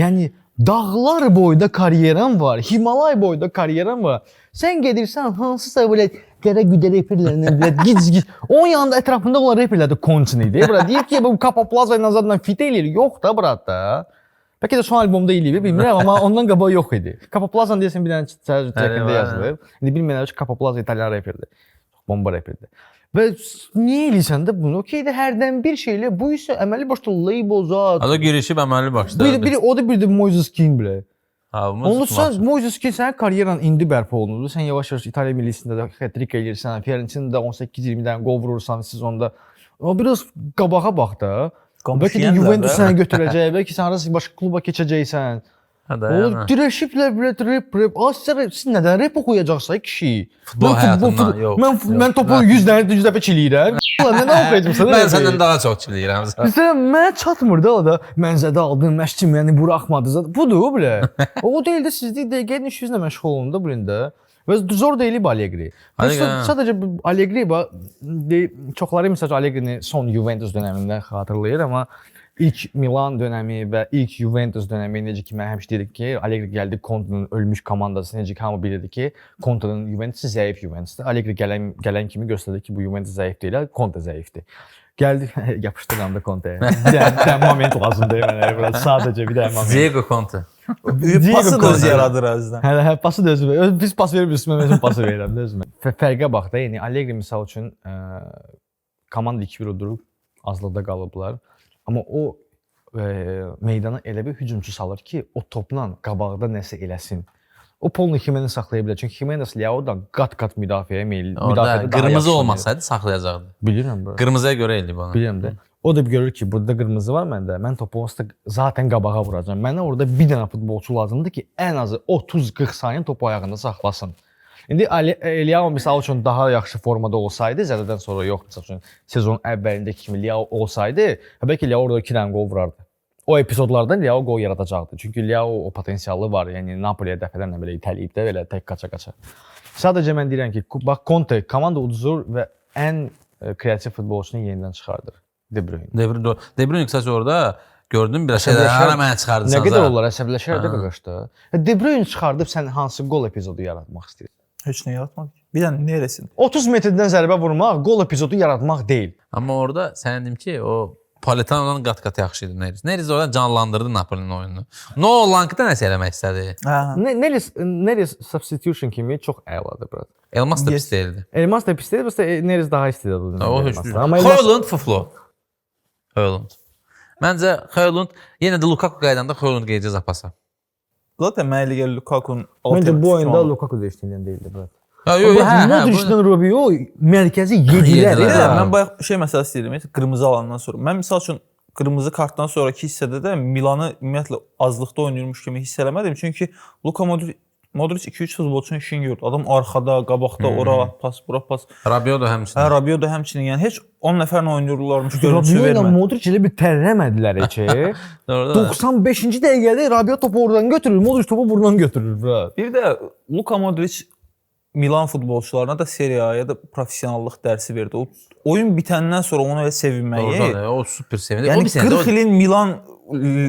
yəni dağlar boyda karyeran var, Himalay boyda karyeran var. Sən gedirsən hansısa belə gərə güdə reperlərlə belə gic gic. Onun yanında ətrafında olan reperlər də Kontin idi. Bura deyir ki, bu Capo Plaza ilə zaten fit eləyir. Yox da brat da. Bəlkə də son albomda eləyib, bilmirəm, amma ondan qabaq yox idi. Capo Plaza deyəsən bir dənə trekində yazılıb. İndi bilməyənlər üçün Capo Plaza italyan reperdir. Çox bomba reperdir. Və niyə eləyirsən də bunu? Okey də hərdən bir şeylə, bu isə əməli başda label zat. Ada girişib əməli başda. Bir o da bir də Moises King belə. Ha, Onu sən Moises King sənin karyeran indi bərpa olundu. Sən yavaş-yavaş İtaliya millisində də hat-trick eləyirsən, Fiorentinada 18-20 dənə qol vurursan sezonda. Amma biraz qabağa bax da. Qamış Bəlkə də yeyənlər Juventus də. səni götürəcək, bəlkə sən harasa başqa kluba keçəcəksən. Hə də, O yəni. dirəşiblər belə rap rap. Az siz nədən rap oxuyacaqsınız kişi? Futbol Mən həyatından yox. Mən topu 100 dənə 100 dəfə çiləyirəm. Ulan nə oxuyacam sənə? Mən səndən daha çox çiləyirəm. Məsələn, mənə çatmır da o da. Mən zədə aldım, məşqçi məni buraxmadı zət. Budur belə. O deyil də siz deyil, gedin işinizlə məşğul olun da bu ində. Və zor deyil bu Allegri. Allegri, hə. Sadəcə bu Allegri çoxları məsəl Allegrini son Juventus dönəmindən xatırlayır, amma ilk Milan dönəmi və ilk Juventus dönəmi necə ki mən həmişə deyirdim ki, Allegri gəldi Conte-nun ölmüş komandası, necə ki hamı bilirdi ki, Conte-nun Juventusu zəif Juventusdur. Allegri gələn kimi göstərdi ki, bu Juventus zəif deyil, Conte zəifdir. Gəldi, yapışdıram da Conte-yə. Bir dənə moment lazımdır mənə, biraz sadəcə bir dənə moment. Diego Conte. Pası da Conte. özü yaradır əzizdən. Hə, pası da özü verir. Biz pas vermirsiniz, mən özüm pası verirəm də özümə. Fərqə bax da, yəni Allegri misal üçün komanda 2-1 udurub, azlıqda qalıblar. Amma o meydana elə bir hücumçu salır ki, o topla qabaqda nəsə eləsin. O Polnu Jimenez saxlaya bilər. Çünki Jimenez Leao'dan qat-qat müdafiəyə meyilli. Orada müdafiədə daha qırmızı yaxşı oynayır. olmasaydı saxlayacaqdı. Bilirəm bro. Qırmızıya görə eləyib onu. Bilirəm də. O da görür ki, burada qırmızı var məndə. Mən topu onsuz da zaten qabağa vuracağam. Mənə orada bir dənə futbolçu lazımdır ki, ən azı 30-40 saniyə topu ayağında saxlasın. İndi Leao misal üçün daha yaxşı formada olsaydı, zədədən sonra yox, misal üçün sezon əvvəlindəki kimi Leao olsaydı, bəlkə Leao orada 2 dənə qol vurardı. O epizodlarda Leao qol yaradacaqdı. Çünki Leao o potensialı var. Yəni Napoliyə dəfələrlə belə itələyib də belə tək qaça-qaça. Sadəcə mən deyirəm ki, bax Conte komanda uduzur və ən kreativ futbolçunu yenidən çıxardır. De Bruyne. De Bruyne, De Bruyne qısaca orada Gördün biraz şeylər hara mənə çıxardırsan. Nə qədər onlar əsəbləşər də qaqaş da. De Bruyne çıxardıb sən hansı qol epizodu yaratmaq istəyirsən? Heç nə yaratmadı. Bir dənə Neresin. 30 metrdən zərbə vurmaq qol epizodu yaratmaq deyil. Amma orada sən dedim ki, o Politanodan qat-qat yaxşı idi Neres. Neres oradan canlandırdı Napolinin oyununu. No Lang da nəsə eləmək istədi. Hə. Neres substitution kimi çox əladır brat. Elmas da pis deyildi. Elmas da pis deyil, bəs Neres daha istedadlıdır. O heç. Amma Elmas Højlund fuflo. Højlund. Məncə Højlund yenə də Lukaku qayıdanda Højlund gedəcək zapasa. Zaten mənə elə gəlir Lukaku'nun məncə bu oyunda Lukaku dəyişikliyindən deyildi brat. Ha, yox, hə, hə, Modriclə Rabiot mərkəzi yedilər. Yedilər, Bir də hə. mən bayaq şey məsələsi deyirdim, qırmızı alandan sonra. Mən misal üçün qırmızı kartdan sonrakı hissədə də Milanı ümumiyyətlə azlıqda oynayırmış kimi hiss eləmədim. Çünki Luka Modric 2-3 futbolçunun işini gördü. Adam arxada, qabaqda, ora pas, bura pas. Rabiot da həmçinin. Hə, Rabiot da həmçinin. Yəni heç 10 nəfərlə oynayırlarmış görüntüsü Rabiot ilə vermədi. Modric elə bir tərləmədilər heç. Doğrudan. 95-ci dəqiqədə Rabiot topu oradan götürür, Modric topu buradan götürür brat. Bir də Luka Modric Milan futbolçularına da Serie A-ya da professionallıq dərsi verdi. O oyun bitəndən sonra onu elə sevinməyi. Doğrudan, o super sevindi. Yəni o bir sənə 40 ilin Milan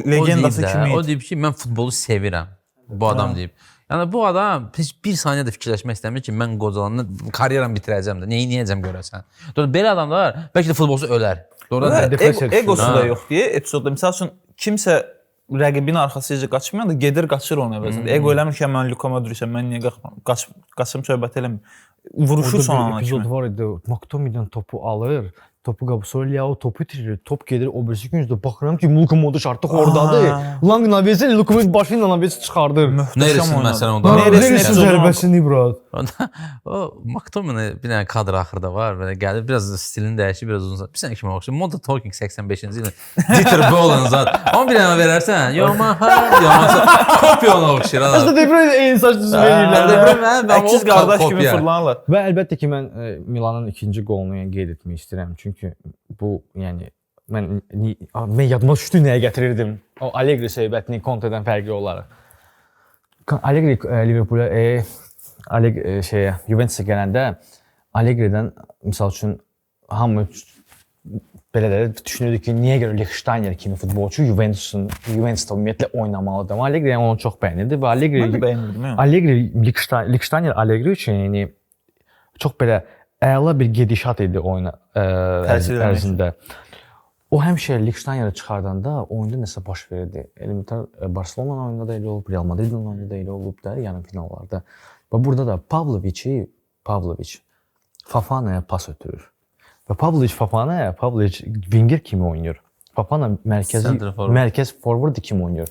legendası kimi O idi. deyib ki, mən futbolu sevirəm. Bu adam deyib. Yəni bu adam heç bir saniyə də fikirləşmək istəmir ki, mən qocalanda karyeramı bitirəcəm də, neyi neyəcəm görəsən. Doğru, belə adamlar bəlkə də futbolçu ölər. Doğrudan Və da. Depressiya düşür. Egosu Ha. da yox deyə epizodda misal üçün kimsə rəqibin arxasıca qaçmayan da gedir qaçır onun əvəzində. Ego eləmir ki, mən Luka Modricəm, mən niyə qalxmam? Qaçım söhbət eləmir. Vuruşur son Orada ana bir epizod kimi. var idi. McTominay'dan topu alır. Topu qabı Leao topu itirir. Top gedir o birisi küncdə. Baxıram ki, Luka Modric artıq ordadır. Lang Navesi Luka Modric başı ilə Navesi çıxardır. Möhtəşəm Neresin oynadı. məsələn o da. Neresin Neresin epizoduna zərbəsini brat. Onda o McTominay bir dənə kadr axırda var, belə gəlir, biraz stilini dəyişir, biraz uzun. Bir sənə kimə oxşayır? Modern Talking 85-ci ilin Dieter Bohlen zat. Onu bir dənə verərsən, yo ma ha, yo ma kopya ona oxşayır. Aslında adam. De Bruyne eyni saç düzümü eləyirlər. De Bruyne mən Əkiz qardaş kimi fırlanırlar. Və əlbəttə ki, mən Milanın ikinci qolunu yəni qeyd etmək istəyirəm. Çünki bu, yəni mən yadıma düşdü nəyə gətirirdim. O Allegri söhbətini Conte-dən fərqli olaraq. Allegri Liverpool-a Allegri şeyə Juventus-a gələndə Allegri-dən misal üçün hamı belə də düşünürdü ki, niyə görə Lichtsteiner kimi futbolçu Juventus-da ümumiyyətlə oynamalıdır. Amma Allegri yəni onu çox bəyənirdi və Allegri Mən də bəyənirdim. Yəni. Allegri Lichtsteiner Allegri üçün yəni çox belə əla bir gedişat idi oyuna Təsir eləmək. ərzində. O həmişə Lichtsteineri çıxardanda oyunda nəsə baş verirdi. Elementar Barselonanın oyunda da elə olub, Real Madridin oyunda da elə olub da yarım finallarda. Və burada da Pavlovic Fafanaya pas ötürür. Və Pavlovic Fafanaya, Pavlovic winger kimi oynayır. Fafana mərkəz forward kimi oynayır.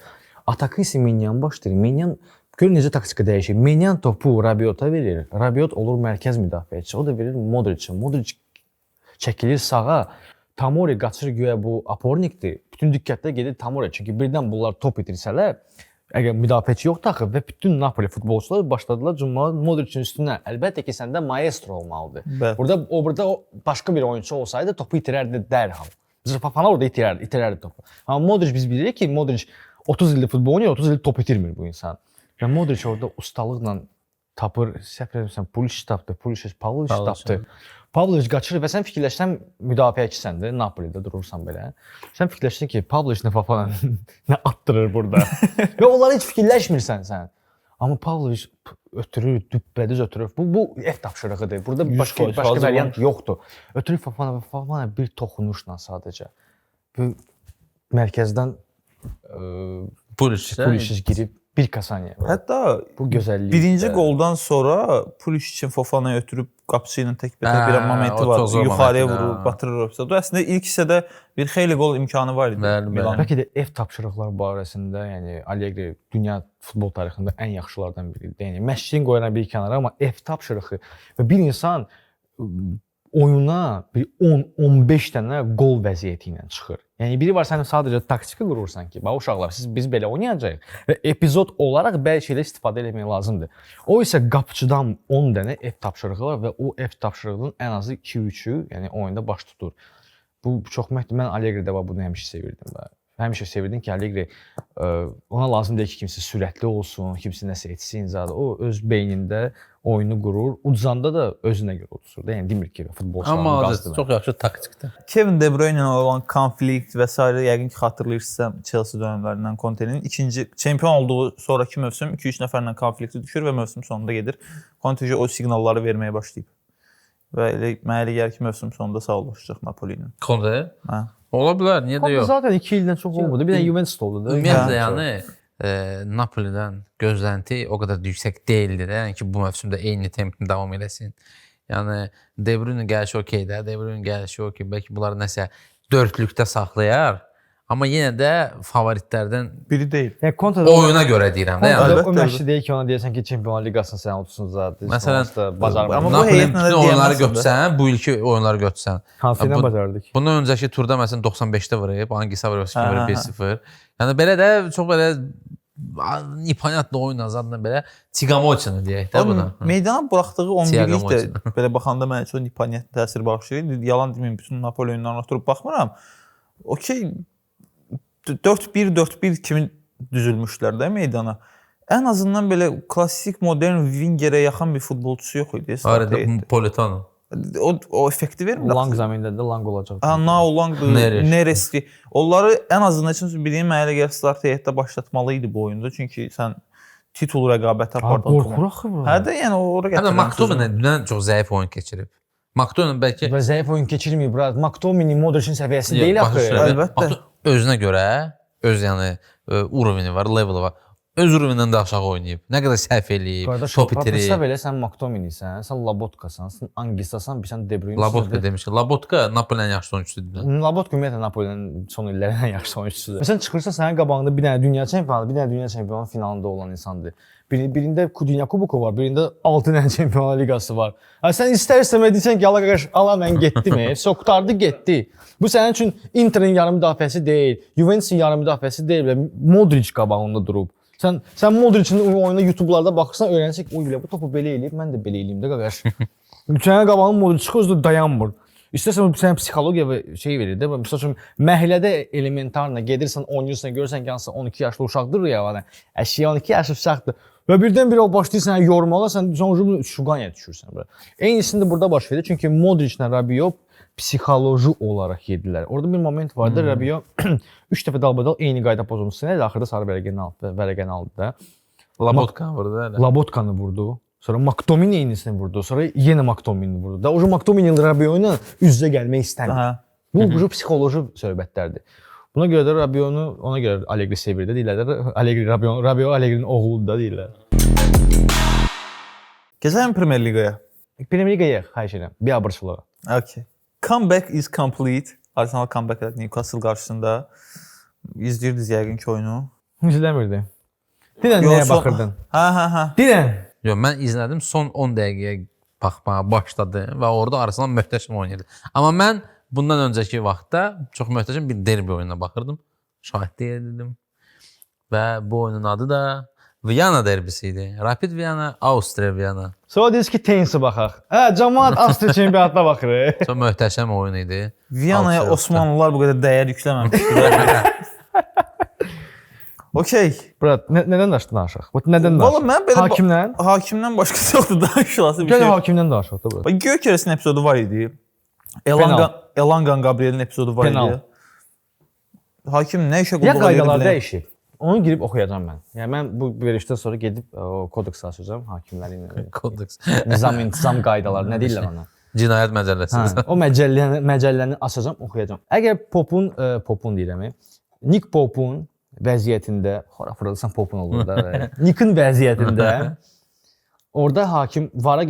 Atakı isə Menyan başlayır. Menyan gör necə taktika dəyişir. Menyan topu Rabiota verir. Rabiot olur mərkəz müdafiəçisi. O da verir Modricə. Modric çəkilir sağa. Tomori qaçır güya bu apornikdir. Bütün diqqətlər gedir Tomori. Çünki birdən bunlar top itirsələr, əgər müdafiəçi yoxdur axı və bütün Napoli futbolçuları başladılar cummağa Modricin üstünə. Əlbəttə ki, səndə maestro olmalıdır. Bəli. Burada o başqa bir oyunçu olsaydı topu itirərdi dərhal. Məsələn, Fofana orada itirərdi topu. Amma Modric biz bilirik ki, Modric 30 ildir futbol oynayır, 30 ildir top itirmir bu insan. Və Modric orada ustalıqla tapır, səhv eləmirəmsə, Pulisic tapdı, Pulisic, Pavlovic tapdı. Pavlovic qaçır və sən fikirləşsən müdafiəçisən də, Napolidə durursan belə. Sən fikirləşirsən ki, Pavlovic nə Fofana nə atdırır burada. Və onlara heç fikirləşmirsən sən. Amma Pavlovic ötürür, düppədüz ötürür. Bu ev tapşırığıdır. Burada başqa 100% başqa variant yoxdur. Ötürür Fofana və Fofana bir toxunuşla sadəcə. Bu mərkəzdən Pulisic. Pulisic girib bir kasaniya. Hətta Bu gözəllik. birinci qoldan sonra Pulisic Fofana'ya ötürüb qapısı ilə təkbətək bir momenti o var. çox zor Yuxarıya momenti, vurur, hə. batırır o epizodu. Əslində ilk hissədə bir xeyli qol imkanı var idi. Bəli, bəli. Milanın. Bəlkə də ev tapşırıqları barəsində, yəni Allegri dünya futbol tarixində ən yaxşılardan biridir. Yəni məşqçini qoyuram bir kənara, amma ev tapşırığı və bir insan oyuna bir 10-15 dənə qol vəziyyəti ilə çıxır. Yəni biri var sən sadəcə taktika qurursan ki, bax uşaqlar siz biz belə oynayacağıq və epizod olaraq bəzi şeylər istifadə etmək lazımdır. O isə qapıçıdan 10 dənə ev tapşırığı var və o ev tapşırığının ən azı 2-3-ü, yəni oyunda baş tutur. Bu çox məhd mən Allegri-də bax bunu həmişə sevirdim və Həmişə sevirdim ki, Allegri ona lazım deyil ki, kimsə sürətli olsun, kimsə nəsə etsin zadı. O öz beynində oyunu qurur. Udzanda da özünə görə uduzur da. Yəni demir ki, futbolçuların Amma qazdı. çox yaxşı taktikdir. Kevin De Bruyne ilə olan konflikt və s. yəqin ki xatırlayırsınızsa Chelsea dövrlərindən Conte-nin ikinci çempion olduğu sonrakı mövsüm 2-3 nəfərlə konflikti düşür və mövsüm sonunda gedir. Conte o siqnalları verməyə başlayıb. Və elə mənə elə gəlir ki, mövsüm sonunda sağollaşacaq Napoli ilə. Conte? Hə. Ola bilər, niyə də Conte yox. zaten 2 ildən çox olmadı. Bir də Juventus oldu da. Ümumiyyətlə yəni Napolidən gözlənti o qədər də yüksək deyildi də, yəni ki bu mövsümdə eyni tempdə davam eləsin. Yəni De Bruyne gəlişi okey də, De Bruyne gəlişi okey. Bəlkə bunlar nəsə dörtlükdə saxlayar. Amma yenə də favoritlərdən Biri deyil. Yəni Conte də oyuna görə deyirəm də. Yəni Conte də o Əlbəttə, məşqçi deyil ki, ona deyəsən ki, Çempionlar Liqasını sən udsun zaten. Məsələn, bacarmır. amma bu Napolinin heyətlə də bütün oyunları deyəməzsən də. götürsən, bu ilki oyunları götürsən. Hansı ilə Bu- bacardık? Bundan öncəki turda məsələn 95-də vurub, Angisa vurub, Hə, vurub hə, hə. 1-0. Yəni belə də çox belə nipanятlı oyun zadla belə Tigamoçini deyək də buna. Oğlum, meydana buraxdığı 11-lik də Thiago belə baxanda mənə çox nipaniyət təsir bağışlayır. Yalan deməyim, bütün Napoli oyunlarına oturub baxmıram. Okey 4-1 4-1 kimi düzülmüşlər də meydana. Ən azından belə klassik modern Wingerə yaxın bir futbolçusu yox idi. Arada Politano. O effekti vermir. Lang zəmində də Lang olacaq. Ha, Nao Lang'dı, Neres. Neres'ti. Onları ən azından üçün biliyim mənə elə gəlir start heyətdə başlatmalı idi bu oyunda. Çünki sən titul rəqabəti apardın. Qorxur axı bu. Hə də yəni ora Həm də gətirirəm. McTominay dünən çox zəif oyun keçirib. McTominay bəlkə Və zəif oyun keçirməyib, brat. McTominay Modric'in səviyyəsi deyil Başa axı. düşürəm. Əlbəttə. McTominay özünə görə öz yəni uroveni var, leveli var. Öz urovenindən də aşağı oynayıb. Nə qədər səhv eləyib, Qardaş, top itirib. hesab elə sən McTominaysən, sən Lobotkasan, sən Angisasan, bir sən De Bruyne. Lobotka demiş ki, Lobotka Napolinin yaxşı oyunçusudur dünən. Lobotka ümumiyyətlə Napolinin son illərin ən yaxşı oyunçusudur. Məsələn çıxırsan sənin qabağında bir dənə dünya çempionu, bir dənə dünya çempionu finalında olan insandır. Birində Dünya Kuboku var, birində 6 dənə Çempionlar Liqası var. Ha sən istər-istəməz deyirsən ki, ala qardaş, ala mən getdim, vəsə qurtardı, getdi. Bu sənin üçün Interin yarım müdafiəsi deyil, Juventusun yarım müdafiəsi deyil, belə Modric qabağında durub. Sən Modric'in oyununa YouTube-larda baxırsan, öyrənirsən ki, oy bilə bu topu belə eləyib, mən də belə eləyim də qardaş. Sənin qabağında Modric çıxır, özü də dayanmır. İstərsən bu sənə psixologiya və şey verir də. Məsəl üçün məhəllədə elementarla gedirsən, oynayırsan, görürsən ki, hansısa 12 yaşlı uşaqdır ya, yəni əşi 12 yaşlı uşaqdır. Və birdən-birə o başlayır sənə yormağa, sən sonra şuqanya düşürsən belə. Eynisini də burada baş verir. Çünki Modriclə Rabiot psixoloji olaraq yedilər. Orada bir moment vardı. Rabiot 3 dəfə dalbadal eyni qayda pozuntusu ilə axırda sarı vərəqəni aldı, vərəqəni aldı da. Lobotka vurdu hələ. Lobotkanı vurdu. Sonra McTominay eynisini vurdu. Sonra yenə McTominay vurdu. Da o McTominay Rabiot ilə üz-üzə gəlmək istəmir. Hə. Bu psixoloji söhbətlərdir. Buna görə də Rabiot'u ona görə Allegri sevir də deyirlər də Allegri Rabiot, Rabiot Allegri'nin oğludur da deyirlər. Keçəlim Premier Liqaya. Premier Liqaya xahiş edirəm. Bir abırçılığa. Okay. Comeback is complete. Arsenal comeback elədi Newcastle qarşısında. İzləyirdiniz yəqin ki oyunu. İzləmirdi. Dinən Yox, nəyə baxırdın? Hə. Dinən. Yox, mən izlədim. Son 10 dəqiqəyə baxmağa başladım və orada Arsenal möhtəşəm oynayırdı. Amma mən bundan öncəki vaxtda çox möhtəşəm bir derbi oyununa baxırdım. Şahidlik edirdim. Və bu oyunun adı da Viyana derbisi idi. Rapid Viyana, Avstriya Viyana. Sonra deyirsiz ki, tenisi baxaq. Hə, camaat Avstriya çempionatına baxır. Çox möhtəşəm oyun idi. Viyanaya Avstriya. Osmanlılar bu qədər dəyər yükləməmişdilər. Okey. Brat, nədən danışaq? Bu nədən danışaq? Valla mən belə Hakimdən? Hakimdən başqası yoxdur danışılası bir Gəl şey. hakimdən danışaq da brat. Bax Gyökeres'in epizodu var idi. Elangan Gabriel'in epizodu var Penal. idi. Hakim nə işə Ya qulluq qaydalar edir? dəyişib. Onu girib oxuyacağam mən. Yəni mən bu verilişdən sonra gedib o kodeksə açacağam hakimlərin Kodeks. nizam intizam qaydaları nə deyirlər ona? Cinayət məcəlləsi. Hə, o məcəlləni açacağam, oxuyacağam. Əgər Popun, Popun deyirəm, Nick Popun vəziyyətində, hora fırladırsan Popun olur da. Nick'in vəziyyətində orada hakim vara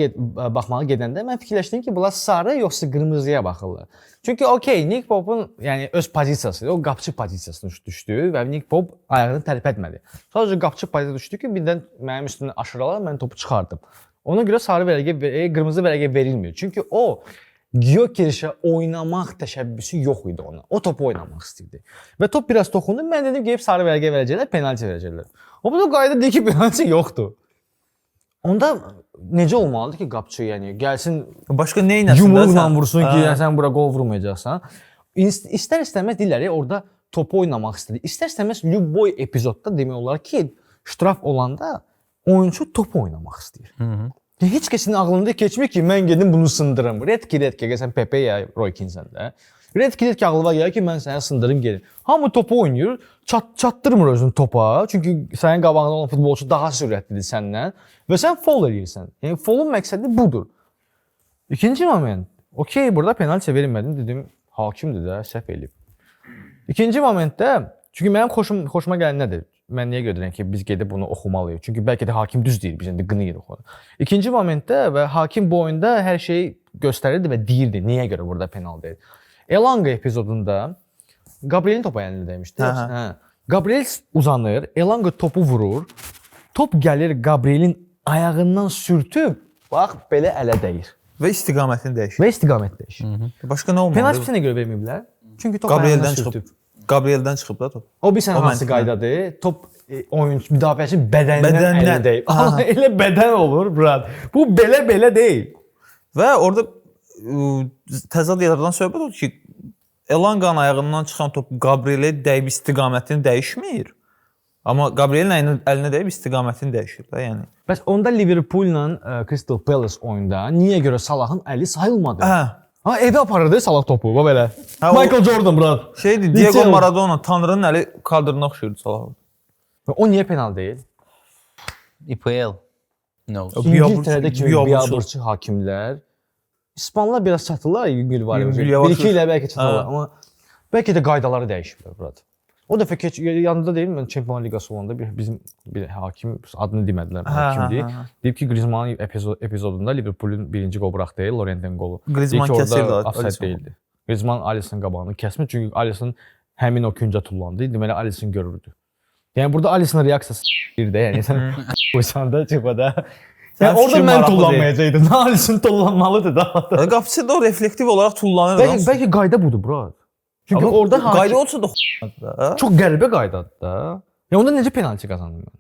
baxmağa gedəndə mən fikirləşdim ki, bunlar sarı yoxsa qırmızıya baxırlar. Çünki okey, Nick Popun yəni öz pozisiyası, o qapçı pozisiyasına düşdü və Nick Pop ayağını tərpətmədi. Sadəcə qapçı pozisiyaya düşdü ki, birdən mənim üstümdən aşıralar, mən topu çıxardım. Ona görə sarı vərəqə, qırmızı vərəqə verilmir. Çünki o Gyökereşə oynamaq təşəbbüsü yox idi ona. O topu oynamaq istəyirdi. Və top biraz toxundu. Mən dedim gedib sarı vərəqə verəcəklər, penalti verəcəklər. O bu da qayda deyir ki, penalti yoxdur. Onda necə olmalıdır ki, qapçı yəni gəlsin Başqa nə etsin? yumruqla vursun ki, yəni sən bura qol vurmayacaqsan. İstər-istəməz deyirlər, orada topu oynamaq istədi. İstər-istəməz любой epizodda demək olar ki, ştraf olanda oyunçu topu oynamaq istəyir. Yəni, heç kəsin ağlında keçmir ki, mən gedim bunu sındırım. Redki, sən Pepe ya Roy Keane-sən də. Redki ağlıma gəlir ki, mən səni sındırım gedim. Hamı topu oynayır, çatdırmır özünü topa. Çünki sənin qabağında olan futbolçu daha sürətlidir səndən və sən foul eləyirsən. Yəni foulun məqsədi budur. İkinci moment. Okey, burada penalti verilmədi dedim, hakimdir də, səhv eləyib. İkinci momentdə, çünki mənim xoşuma gələn nədir? Mən niyə görə deyirəm ki, biz gedib bunu oxumalıyıq? Çünki bəlkə də hakim düz deyir, biz indi qınayırıq onu. İkinci momentdə və hakim bu oyunda hər şeyi göstərirdi və deyirdi niyə görə burada penalti deyil. Elanga epizodunda Gabrielin topa əlini dəymişdi. Hə. Gabriel uzanır, Elanga topu vurur. Top gəlir Gabrielin ayağından sürtüb, bax belə ələ dəyir. Və istiqamətini dəyişir. Və istiqamət dəyişir. Başqa nə olmalı? Penalti nə görə verməyiblər? Çünki top ayağından Gabrieldən çıxıb. sürtüb. Gabrieldən çıxıb da top. O bilirsən O hansı məntiqlə. qaydadır? Top oyunçu müdafiəçi bədənindən ələ dəyib. Elə bədən olur, brat. Bu belə deyil. Və orada təzad yaradan söhbət odur ki, Elanqanın ayağından çıxan top Gabrielə dəyib istiqamətini dəyişmir. Amma Gabrielin əlinə dəyib istiqamətini dəyişir də, yəni. Bəs onda Liverpoolla Crystal Palace oyunda niyə görə Salahın əli sayılmadı? Hə. Ha, evə aparırdı Salah topu, bax belə. Hə, Michael Jordan, brat. Şeydi, Diego Maradona Tanrının əli kadrına oxşuyurdu Salah. O niyə penal deyil? IPL. No. İngiltərədə kimi biabırçı hakimlər, İspanlar biraz çatırlar, yüngül var. Bir-iki ilə bəlkə çatırlar, amma bəlkə də qaydaları dəyişiblər, brat. O dəfə keç yanında deyil, mən Çempionlar Liqası olanda bizim bir hakim adını demədilər, hakimdir. Deyib ki, Griezmannın epizodunda Liverpool'un birinci qol buraxdı, Lorent'in qolu. Griezmann kəsirdi, offside deyildi. Griezmann Alisson qabağını kəsmir, çünki Alisson həmin o küncə tullandı. Deməli Alisson görürdü. Yəni burada Alissonun reaksiyası bir də, yəni sən qoysan da çıxada. Yəni orada mən tullanmayacaqdım. Alisson tullanmalıdır da. Qapıçı da o reflektiv olaraq tullanır. Bəlkə qayda budur, brat. Çünki amma orada qayda olsa da da. Çox qəribə qaydadır da. Yəni onda necə penalti qazandım mən?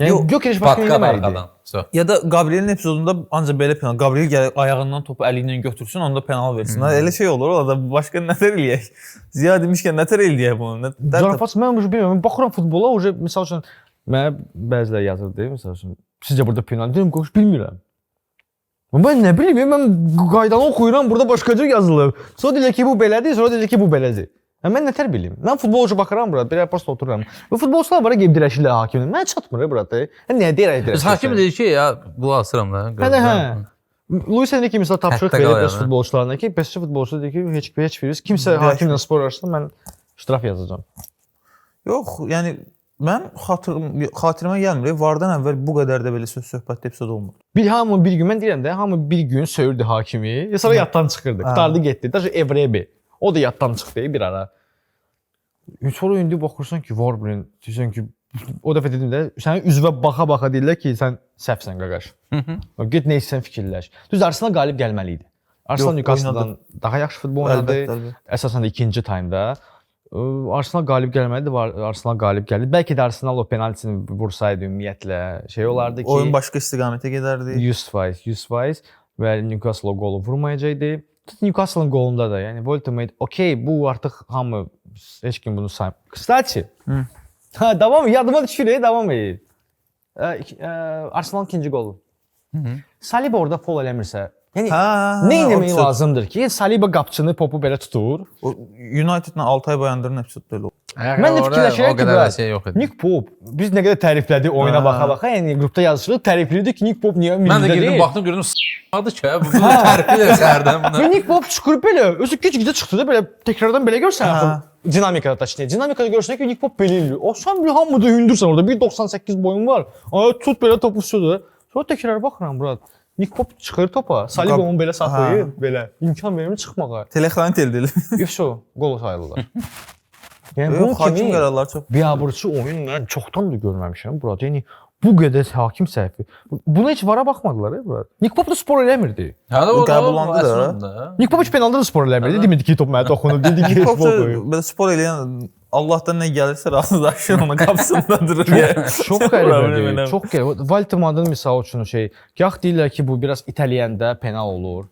Yəni Gökereş başqa eləməli idi. Ya da Gabrielin epizodunda ancaq belə penal. Gabriel gəlib ayağından topu əli ilə götürsün, onda penal versin. Elə şey olur, o da başqa nətər eləyək? Ziya demişkən nətər eləyək bunu? Zarafat mən bu bilmirəm. Baxıram futbola, uje misal üçün mənə bəziləri yazırdı, misal üçün sizcə burada penal deyirəm, qoş bilmirəm. Mən nə bilim, mən qaydanı oxuyuram, burada başqa cür yazılıb. Sonra deyirlər ki, bu belədir, sonra deyirlər ki, bu belədir. Mən nətər bilim? Mən futbolçu baxıram bura, bir post otururam. Bu futbolçular var gedib dirəşirlər hakimlə. Mənə çatmır bura. Nə deyirək dirəşirlər? Hakim deyir ki, ya qulaq asıram da. Hə. Luis Enrique misal tapşırıq verib öz futbolçularına ki, PSG futbolçu deyir ki, heç biriniz kimsə hakimlə spor arasında mən ştraf yazacağam. Yox, yəni mənim xatirimə gəlmir. Vardan əvvəl bu qədər də belə söz-söhbətli epizod olmurdu. Hamı bir gün, mən deyirəm də, hamı bir gün söyürdü hakimi. Sonra yaddan çıxırdı. Qurtardı getdi. Daşı Evrebi. O da yaddan çıxdı bir ara. Sonra indi baxırsan ki, var bilin, deyirsən ki, o dəfə dedim də, sənin üzvə baxa-baxa deyirlər ki, sən səhvsən qaqaş. Get nə istəsən fikirləş. Düz Arsenal qalib gəlməli idi. Arsenal Newcastle-dan daha yaxşı futbol oynadı. Əsasən də ikinci taymda. Arsenal qalib gəlməlidir, Arsenal qalib gəldi. Bəlkə də Arsenal o penaltisini vursaydı ümumiyyətlə şey olardı ki, oyun başqa istiqamətə gedərdi. 100% və Newcastle o qolu vurmayacaqdı. Newcastle-ın qolunda da, yəni Woltemade, okey, bu artıq hamı heç kim bunu saymır. Kstati. Ha, davam, yadıma düşür, davam edin. Arsenalın ikinci qolu. Saliba orada fol eləmirsə, yəni nə etmək lazımdır ki, Saliba qapçını popu belə tutur. O Unitedlə Altay Bayandırın epizodda elə oldu. Mən də fikirləşirəm ki, o qədər şey yox idi. Nick Pope biz nə qədər təriflədi oyuna baxa-baxa, yəni qrupda yazışırıq, tərifləyirdik ki, Nick Pope niyə Mən də millidə girdim, deyil. baxdım, gördüm s**madı ki, bu tərifləyir səhərdən bunu. Və Nick Pope çıxır belə, özü gec-gecə çıxdı da belə tekrardan belə görsən axı dinamikada taşıyır. Dinamikada görsən ki, Nick Pope belə eləyir. O sən bir hamı da hündürsən orada 1.98 boyun var. Ay tut belə topu üstüdür. Sonra təkrar baxıram bura. Nick Pope çıxır topa, Saliba onu belə saxlayır, belə imkan vermir çıxmağa. Telexranit eldir. İfso, qol sayılırlar. Yəni bunun hakim kimi qərarları çox biabırçı oyun mən çoxdan da görməmişəm burada. Yəni bu qədər hakim səhvi. Buna heç vara baxmadılar burada. Nick Pope da spor eləmirdi. Hə, o qəbullandı da. Nick Pope heç penalda da spor eləmirdi. Demirdi ki, top mənə toxunub, dedi ki, Nick futbol Pope qoyub. belə spor eləyən Allahdan nə gəlirsə razılaşır ona qapısında durur. Çox qəribədir. Çox qəribə. Woltemade'ın misal üçün şey, gah deyirlər ki, bu biraz itələyəndə penal olur.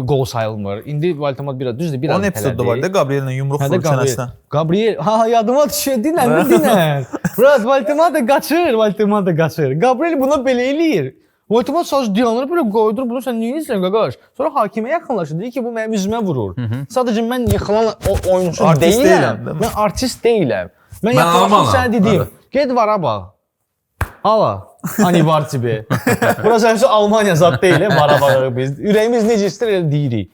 Qol sayılmır. İndi Valtemad biraz düzdür, biraz Onun epizodda var da Gabriellə yumruq Hə də vurur Gabriel. çənəsinə. Gabriel, ha yadıma düşür, dinən, dinən. Murat Valtemad qaçır, Valtemad qaçır. Gabriel buna belə eləyir. Valtemad sadəcə dayanır belə qoydur bunu sən nə edirsən qaqaş? Sonra hakimə yaxınlaşır, deyir ki, bu mənim üzümə vurur. Sadəcə mən yıxılan o oyunçu Artist deyiləm. deyiləm, değil mi? Mən artist deyiləm. Mən Mən yaxınlaşım almanam. sənə dediyim. Get vara bax. Ala. Anivar tipi. Burası həmçinin Almaniya zat deyil, vara baxırıq biz. Ürəyimiz necə istəyir elə deyirik.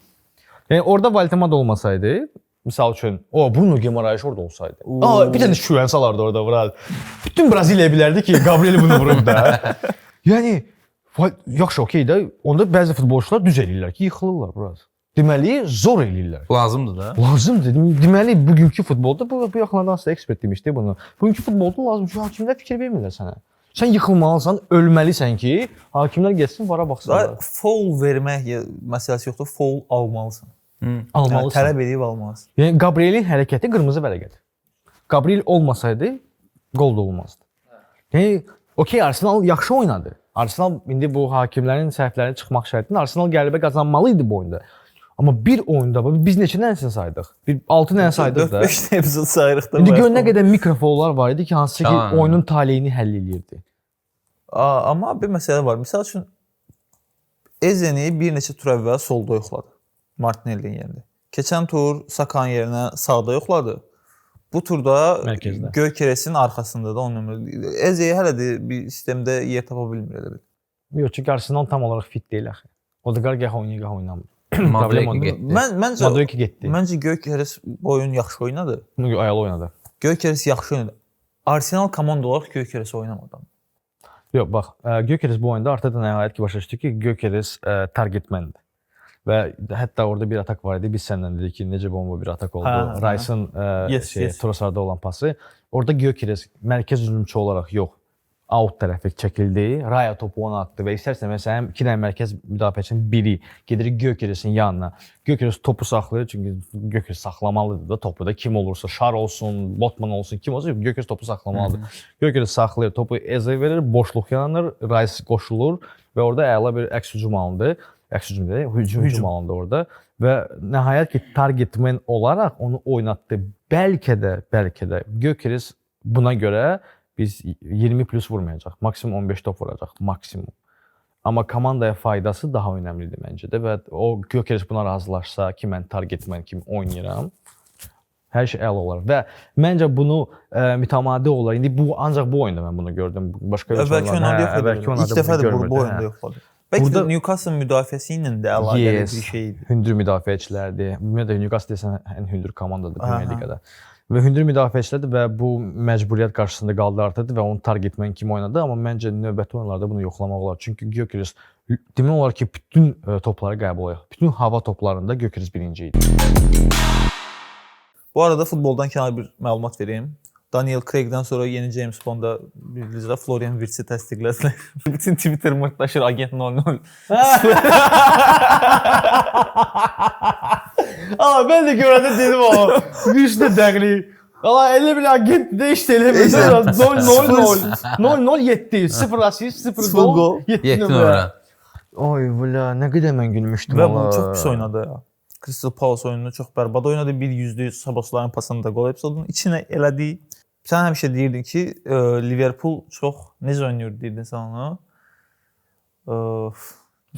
Yəni orada Valtemad olmasaydı, misal üçün, o Bruno Guimaraes orada olsaydı. Aa, bir dənə şüən salardı orada bura. Bütün Braziliya bilərdi ki, Gabriel bunu vurub da. Yəni yaxşı, okey də, onda bəzi futbolçular düz eləyirlər ki, yıxılırlar biraz. Deməli, zor eləyirlər. Lazımdır da. Lazımdır. Deməli, bugünkü futbolda bu yaxınlarda hansısa ekspert demişdi bunu. Bugünkü futbolda lazım ki, hakimlər fikir vermirlər sənə. Sən yıxılmalısan, ölməlisən ki, hakimlər getsin vara baxsınlar. Foul vermək məsələsi yoxdur, foul almalısan. Yəni, Almalısan. tələb edib almalısan. Yəni Gabrielin hərəkəti qırmızı vərəqədir. Gabriel olmasaydı qol da olmazdı. Yəni okey Arsenal yaxşı oynadı. Arsenal indi bu hakimlərin səhvləri çıxmaq şərtində Arsenal qələbə qazanmalı idi bu oyunda. Amma bir oyunda biz neçə dənəsini saydıq? Bir 6 dənə saydıq da. 4-5 epizod sayırıq da. İndi gör nə qədər mikrofonlar var idi ki, hansı ki Tamam. oyunun taleyini həll eləyirdi. Amma bir məsələ var. Misal üçün Ezeni bir neçə tur əvvəl solda yoxladı. Martinellinin yerində. Keçən tur Sakanın yerinə sağda yoxladı. Bu turda Mərkəzdə. Gökeresin arxasında da 10 nömrə. Eze'yi hələ də bir sistemdə yer tapa bilmir elə bil. Yox, çünki Arsenal tam olaraq fit deyil axı. Odegaard gah oynayır, gah oynamır. Problem Madueke odur. getdi. Mən məncə Madueke getdi. Məncə Gökeres bu oyun yaxşı oynadı. Ayalı oynadı. Gökeres yaxşı oynadı. Arsenal komanda olaraq Gökeres oynamadı. Yox, bax, Gökeres bu oyunda Arteta nəhayət ki başa düşdü ki, Gökeres targetmendir. Və hətta orada bir atak var idi. Biz səndən dedik ki, necə bomba bir atak oldu. Hə, hə. Rice-ın Yes, yes. Trossard'a olan pası. Orada Gökeres mərkəz hücumçu olaraq yox, out tərəfə çəkildi. Raya topu ona atdı və istərsə məsələn iki dənə mərkəz müdafiəçinin biri gedir Gökeresin yanına. Gökeres topu saxlayır çünki Gökeres saxlamalıdır da topu da kim olursa, Şar olsun, Botman olsun, kim olsa Gökeres topu saxlamalıdır. Gökeres saxlayır, topu Eze verir, boşluq yaranır, Rice qoşulur və orada əla bir əks hücum alındı. Əks hücum deyil, hücum alındı orada və nəhayət ki target man olaraq onu oynatdı. Bəlkə də Gökeres buna görə biz 20 plus vurmayacaq. Maksimum 15 top vuracaq, maksimum. Amma komandaya faydası daha önəmlidir məncə də və o Gökeres buna razılaşsa ki, mən target man kimi oynayıram, hər şey əla olar və məncə bunu mütəmadi olaraq indi bu ancaq bu oyunda mən bunu gördüm. Başqa heç Əvvəlki oyunlarda yox idi. Əvvəlki oyunlarda İlk dəfə də bunu bu görmürdüm, oyunda hə. yoxladı. Bəlkə Burada- də Newcastle müdafiəsi ilə də əlaqəli bir şey idi. Hündür müdafiəçilərdir. Ümumiyyətlə Newcastle desən ən hündür komandadır Premier Aha. Liqada. Və hündür müdafiəçilərdir və bu məcburiyyət qarşısında qaldı Arteta və onu target man kimi oynadı, amma məncə növbəti oyunlarda bunu yoxlamaq olar. Çünki Gyökeres demək olar ki, bütün topları qəbul edir. Bütün hava toplarında Gyökeres birinci idi. Bu arada futboldan kənar bir məlumat verim. Daniel Craig'dən sonra yeni James Bond'a bildiyiniz üzrə Florian Wirtz'i təsdiqlədilər. Bütün Twitter mırtlaşır agent 00. Aa, mən də görəndə dedim o. Güclü dəqli. Valla elə bir agent də işte elə bir 0 0 0 0 7 0 asist 0 gol gol, 7 7 nömrə. nömrə. Oy valla nə qədər mən gülmüşdüm. Və bu çox pis oynadı ya. Crystal Palace oyununu çox bərbad oynadı. Bir %100 Sabosların pasını da qol epizodunun içinə elədi. Sən həmişə deyirdin ki, Liverpool çox necə oynayır deyirdin sən onu.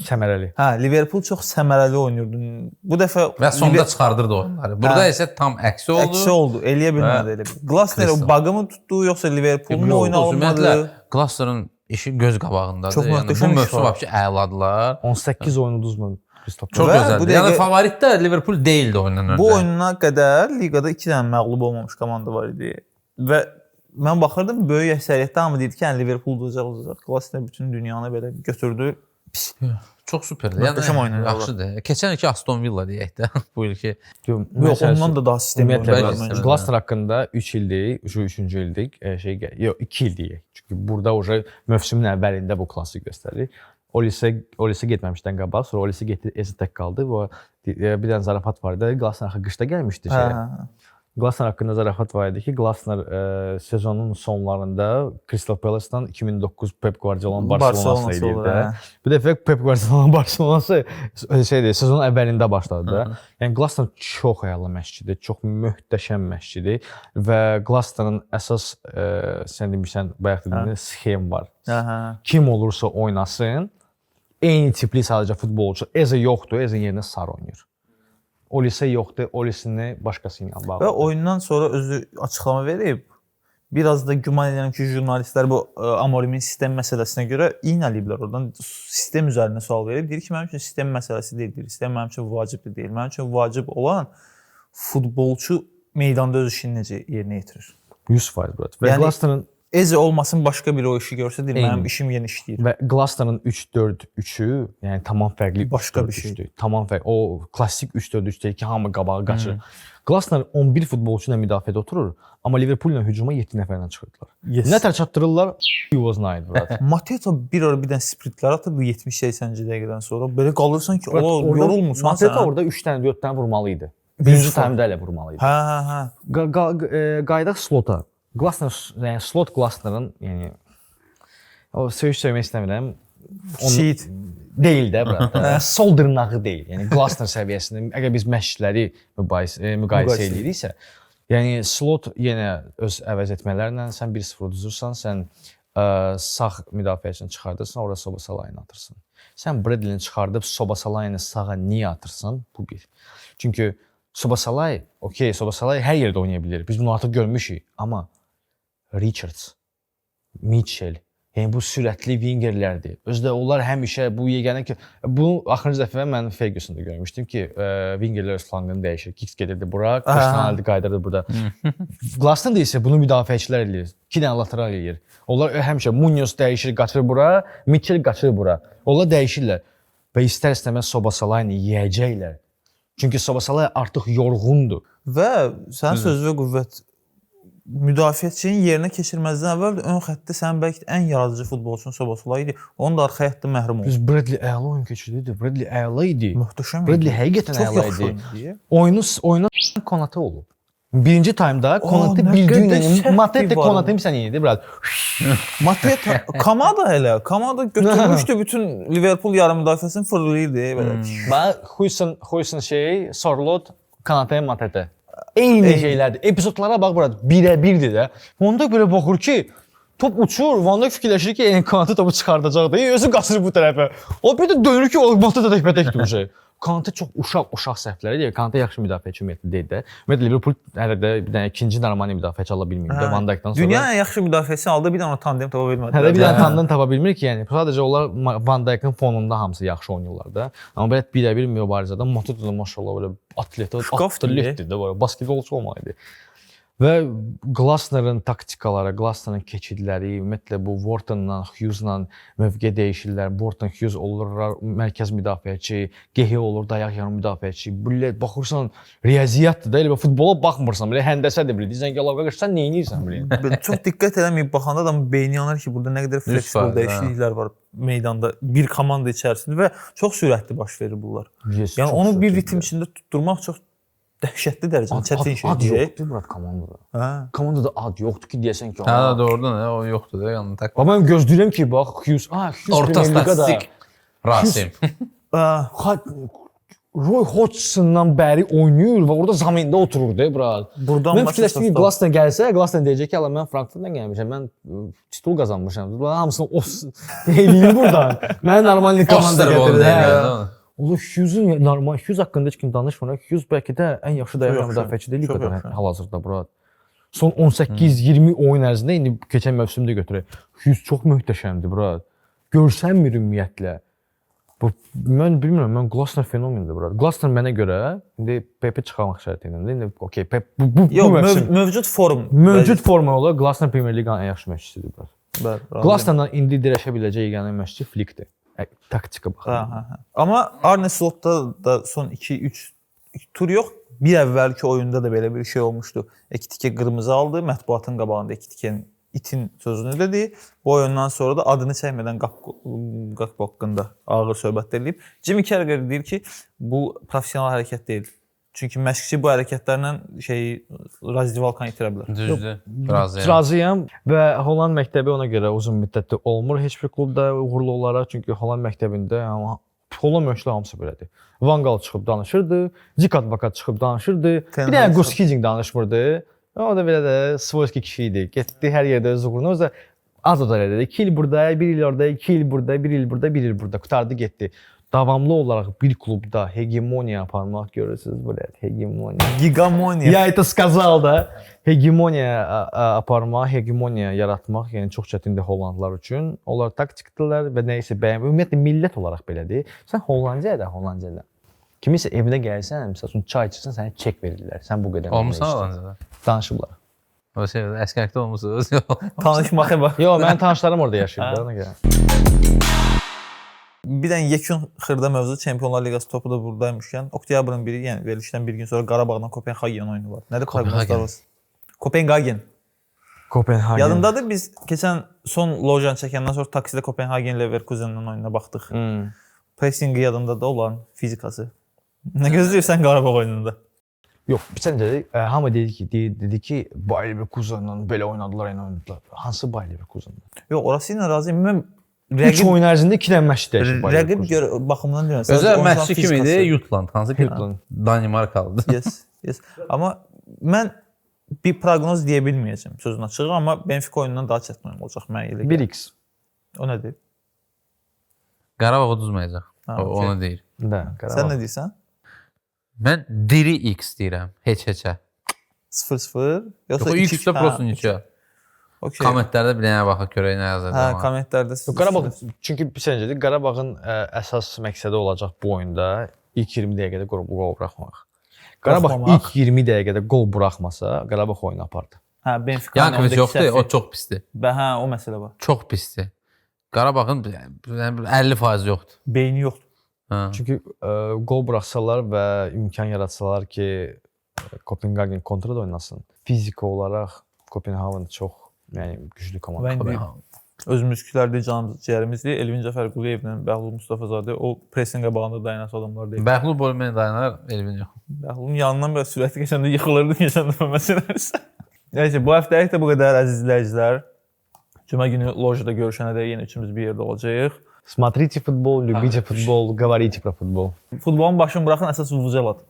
Səmərəli. Hə, Liverpool çox səmərəli oynayırdı. Bu dəfə Və sonda çıxardırdı oyunları. Burada isə tam əksi oldu. əksi oldu. Eləyə bilmədi elə bil. Glasner o Crystal. bug'ı mı tutdu yoxsa Liverpool'un mu oyunu alınmadı? Ümumiyyətlə Glasner'ın işi göz qabağındadır. Çox Yəni bu möhtəşəm iş mövsüm var. vəbşi əladılar. 18 oyun uduzmur Crystal Çox Və bu gözəldir. dəqiqə- Yəni favorit də Liverpool deyildi oyundan öncə. Bu oyuna qədər liqada 2 dənə məğlub olmamış komanda var idi. Və mən baxırdım böyük əksəriyyətdə hamı deyirdi ki, yəni Liverpool udacaq, udacaq. Glasner bütün dünyanı belə götürdü. çox superdir. Möhtəşəm Yəni oynayırlar. yaxşıdır. Keçən ilki Aston Villa deyək də bu ilki. Yox, ondan da daha sistemli Ümumiyyətlə oynayırlar Bəli, məncə. Glasner haqqında 3 ildir, şu 3-cü ildir, yox 2 il deyək. Çünki burada uje mövsümün əvvəlində bu klası göstərir. Olise getməmişdən qabaq, sonra Olise getdi, Eze tək qaldı. Bu bir dənə zarafat var idi. Glasner axı qışda gəlmişdi Hə, şeyə. hə, hə. Glasner haqqında zarafat var idi ki, Glasner sezonun sonlarında Crystal Palace-dan 2009 Pep Guardiola'nın Barcelona'sı Barcelona'sı eləyir olur, də. hə. Bu dəfə Pep Guardiola'nın Barcelona'sı şeydir, sezonun əvvəlində başladı da. Yəni Glasner çox əla məşqçidir, çox möhtəşəm məşqçidir və Glasner'ın əsas sən demişsən, bayaq dediyin sxem var. Hə, hə. Kim olursa oynasın, eyni tipli sadəcə futbolçu. Eze yoxdur, Eze yerinə Sar oynayır. Olise yoxdur, Olisini başqası ilə bağlı. Və oyundan sonra özü açıqlama verib. Biraz da güman edirəm ki, jurnalistlər bu Amorimin sistem məsələsinə görə iynələyiblər oradan sistem üzərinə sual verib. Deyir ki, mənim üçün sistem məsələsi deyil, deyir. Sistem mənim üçün vacibdir deyil. Mənim üçün vacib olan futbolçu meydanda öz işini necə yerinə yetirir. 100% brat. Və Yəni- Glasner'ın Eze olmasın başqa biri o işi görsə deyir, mənim Eyni. işim yenə işləyir. və Glasner'ın 3-4-3-ü, yəni tamam fərqli Başqa bir şey. 3-4-3-dür. Tamam fərqli. O klassik 3-4-3 deyil ki, hamı qabağa qaçır. Glasner 11 futbolçu ilə müdafiədə oturur, amma Liverpool ilə hücuma 7 nəfərlə çıxırdılar. Yes. Nə tər çatdırırlar? He was night, brat. Mateta bir ara bir dənə sprintlər atırdı 70-80-ci dəqiqədən sonra. Belə qalırsan ki, Brat, o yorulmusan Mateta sən. orada 3 dənə, 4 dənə vurmalı idi. Birinci taymda elə vurmalı idi. Hə, hə, hə. Qayıdaq slota. Glasner, yəni slot Glasner'ın, yəni o söyüş söymək istəmirəm. Şiit. Deyil də brat. Sol dırnağı deyil. Yəni Glasner səviyyəsində əgər biz məşqçiləri müqayisə Müqayisə eləyiriksə, yəni slot yenə öz əvəz etmələrlə sən 1-0 uduzursan, sən sağ müdafiəçini çıxardırsan, ora Sobosalayını atırsan. Sən Bradley-ni çıxardıb Sobosalayını sağa niyə atırsan? Bu bir. Çünki Sobosalay, okey, Sobosalay hər yerdə oynaya bilər. Biz bunu artıq görmüşük, amma Richards, Mitchell, yəni bu sürətli wingerlərdir. Özü də onlar həmişə bu yeganə ki, bunu axırıncı dəfə mən Ferguson-da görmüşdüm ki, wingerlər öz flanqını dəyişir. Giggs gedirdi bura, Cristiano Ronaldo qayıdırdı burada. Glasner isə bunu müdafiəçilər eləyir. 2 dənə lateral eləyir. Onlar həmişə Munoz dəyişir, qaçır bura, Mitchell qaçır bura. Onlar dəyişirlər və istər-istəməz Sobosalayını yeyəcəklər. Çünki Sobosalay artıq yorğundur. Və sənin sözünə qüvvət müdafiəçinin yerinə keçirməzdən əvvəl də ön xəttdə sənin bəlkə də ən yaradıcı futbolçun Soboslay idi. Onun da arxaya xəttdə məhrum oldu. Biz Bradley əla oyun keçirdi. Bradley əla idi. Möhtəşəm idi. Bradley həqiqətən Çox əla yaxşı idi. oynadı. Oyunu oyuna Konate olub. Birinci taymda Konate nə bildiyin qədər yəni səhv Matete bir var Konate sən idi biraz. Mateta, Kamada elə. Kamada götürmüşdü bütün Liverpool yarım müdafiəsini fırlayırdı belə. Bax Huijsen şey, Sorlot, Konate, Matete. Eyni şeylərdir. Epizodlara bax burada birə-birdir də. Van Dijk belə baxır ki, top uçur. Van Dijk fikirləşir ki, yəni Konate topu çıxardacaq da. Özü qaçır bu tərəfə. O bir də dönür ki, o Matete təkbətək durur şey. Konate çox uşaq-uşaq səhvlər edir. Konate yaxşı müdafiəçi ümumiyyətlə deyil də. Ümumiyyətlə Liverpool hələ də bir dənə ikinci normal müdafiəçi ala bilməyib də Hə. Van Dijkdan sonra. Dünyanın ən yaxşı müdafiəçisini aldı, bir dənə tandem tapa bilmədilər. Hələ bir dənə tandem tapa bilmir ki, yəni sadəcə onlar Van Dijk'ın fonunda hamısı yaxşı oynayırlar da. Amma belə birə-bir mübarizədə Mateta da maşallah belə atlet, Şkaf deyil. atletdir də belə basketbolçu olmalı idi. Və Glasner'ın taktikaları, Glasner'ın keçidləri, ümumiyyətlə bu Wharton'la, Hughes'la mövqe dəyişirlər. Wharton, Hughes olur mərkəz müdafiəçi, Gehi olur dayaq yarım müdafiəçi. Belə baxırsan riyaziyyatdır da, elə futbola baxmırsan, belə həndəsədir belə. Deyirsən ki, Allah qardaş, sən nə edirsən belə? Belə çox diqqət eləməyib baxanda adamın beyni yanar ki, burada nə qədər fleksibl 100%, hə. dəyişikliklər var meydanda bir komanda içərisində və çox sürətli baş verir bunlar. Yes, Yəni çox onu bir sürətli. ritm içində tutturmaq çox dəhşətli dərəcədə Ad, çətin ad, şeydir. ad yoxdur Murad komandada. Hə. Komandada ad yoxdur ki, deyəsən ki, Hə, "Aa." doğrudan hə, o yoxdur da, yəni tak. Bax mən gözləyirəm ki, bax Hughes, Hughes Orta Premier Liqada statistik Rasim. Hə. Roy Hodgson'dan bəri oynayır və orada zamində otururdu bura. Burdan Mən başa fikirləşdim ki, sostav. Glasner gəlsə, Glasner deyəcək ki, "Ala mən Frankfurtdan gəlmişəm, mən titul qazanmışam. Bunların hamısını o eləyim burdan. Mən normal komanda Osterwold gətirir." Hə. deyil. Ola Hughes-un normal Hughes haqqında heç kim danışmır. Hughes bəlkə də ən yaxşı dayaq yaxşı, müdafiəçidir çox liqada yaxşı. hal-hazırda bura. Son 18-20 oyun ərzində indi keçən mövsümdə götürək. Hughes çox möhtəşəmdir bura. Görsənmir ümumiyyətlə. Bu mən bilmirəm, mən Glasner fenomendir bura. Glasner mənə görə indi Pepe çıxarmaq şərti ilə də indi okey Pep bu Yox, bu mövsüm mövcud form. mövcud forma olaraq Glasner Premier Liqanın ən yaxşı məşqçisidir bura. Bəli, razıyam. Glasnerdan indi dirəşə biləcək yeganə məşqçi Flickdir. Taktika Hə, baxımından. hə, hə. Amma Arne Slotda da son 2-3 tur yox, bir əvvəlki oyunda da belə bir şey olmuşdu. Ekitike qırmızı aldı, mətbuatın qabağında Ekitikenin itin sözünü dedi. Bu oyundan sonra da adını çəkmədən Qapqo haqqında ağır söhbət eləyib. Jimmy Carragher deyir ki, bu professional hərəkət deyil. Çünki məşqçi bu hərəkətlərlə şeyi razdivalkanı itirə bilər. Düzdür. Razıyam. Razıyam və Holland məktəbi ona görə uzun müddətli olmur heç bir klubda uğurlu olaraq, çünki Holland məktəbində amma Holland məşqçiləri hamısı belədir. Van Gaal çıxıb danışırdı, Dick Advocaat çıxıb danışırdı. Ten Bir dənə Hag Gus Hiddink danışmırdı. O da belə də svoyski kişi idi. Getdi hər yerdə öz uğruna. Özü də az da elədi. 2 il burada, 1 il orada, 2 il burada, 1 il burada, 1 il burada qurtardı getdi. Davamlı olaraq bir klubda hegemoniya aparmaq görürsüz belə hegemoniya. Gigamoniya. Ya это сказал da. Hegemoniya aparmaq, hegemoniya yaratmaq, yəni çox çətindir Hollandlar üçün. Onlar taktikdirlər və nə isə bəyən. Ümumiyyətlə millət olaraq belədir. Sən Hollandiyada, Hollandiyada kimisə evinə gəlsən, məsəl üçün çay içirsən, sənə çek verirlər. Sən bu qədər. Olmusan Hollandiyada? Danışıblar. O şey, əsgərlikdə olmusunuz. Tanışmağa bax. Yox, mənim tanışlarım orada yaşayırdı ona görə. Bir dənə yekun xırda mövzu Çempionlar Liqası topu da buradaymışkən, oktyabrın 1-i, yəni verilişdən bir gün sonra Qarabağdan Kopenhagen oyunu var. Nədir Kopenhagen. proqnozlarınız? Kopenhagen. Kopenhagen. Yadımdadır biz keçən son lojan çəkəndən sonra taksidə Kopenhagen Leverkusen'in oyununa baxdıq. Hmm. Pressinqi yadında da olan fizikası. Nə gözləyirsən Qarabağ oyununda? Yox, bir sən dedi, hamı dedi ki, dedi ki, Bayer Leverkusen'la belə oynadılar, elə oynadılar. Hansı Bayer Leverkusen'la? Yox, orası ilə razıyam. Mən 3 rəqib oyun ərzində 2 dənə məşqçi dəyişib Bayer rəqib Leverkusen. görə baxımından deyirəm. Özə Sadəcə oyunçuların məşqçi kim idi? fizikası. Jutland. Hansı ki? Jutland. Danimarkalıdır. Yes, yes. Amma mən bir proqnoz deyə bilməyəcəm sözün açığı, amma Benfica oyunundan daha çətin oyun olacaq mənə elə gəlir. 1x. O nədir? Qarabağ uduzmayacaq. Ha, O, okey. onu deyir. Da, Qarabağ. Sən nə deyirsən? Mən diri X deyirəm. Heç heçə. 0-0 yoxsa Yox, 2-2? X-də prosto neçə. Okey. Kommentlərdə bir dənə baxaq görək nə yazır. Hə, kommentlərdə siz. Qarabağ çünki bir səncədir, Qarabağın əsas məqsədi olacaq bu oyunda ilk 20 dəqiqədə qol buraxmaq. Qarabağ Buraxmamaq. ilk 20 dəqiqədə qol buraxmasa, Qarabağ oyunu apardı. Hə, Benfica Yankovic yoxdur, o çox pisdir. Hə, o məsələ var. Çox pisdir. Qarabağın 50% yoxdur. Beyni yoxdur. Hə. Çünki qol buraxsalar və imkan yaratsalar ki, Kopenhagen kontra da oynasın. Fiziki olaraq Kopenhagen çox, yəni güclü komanda. Və indi özümüzkülər də canımız, ciyərimizdir. Elvin Cəfərquliyevlə Bəhlul Mustafazadə o pressin qabağında dayanası adamlar deyil. Bəhlul Bolmen dayanar, Elvin yox. Bəhlulun yanından belə sürətli keçəndə yıxılırdı keçən dəfə məsələsə. Nəysə, bu həftəlik də bu qədər əziz izləyicilər. Cümə günü lojada görüşənədək yenə üçümüz bir yerdə olacağıq. Смотрите футбол, любите футбол, говорите про футбол. Futbolun başını buraxın, əsas vuvuzelat.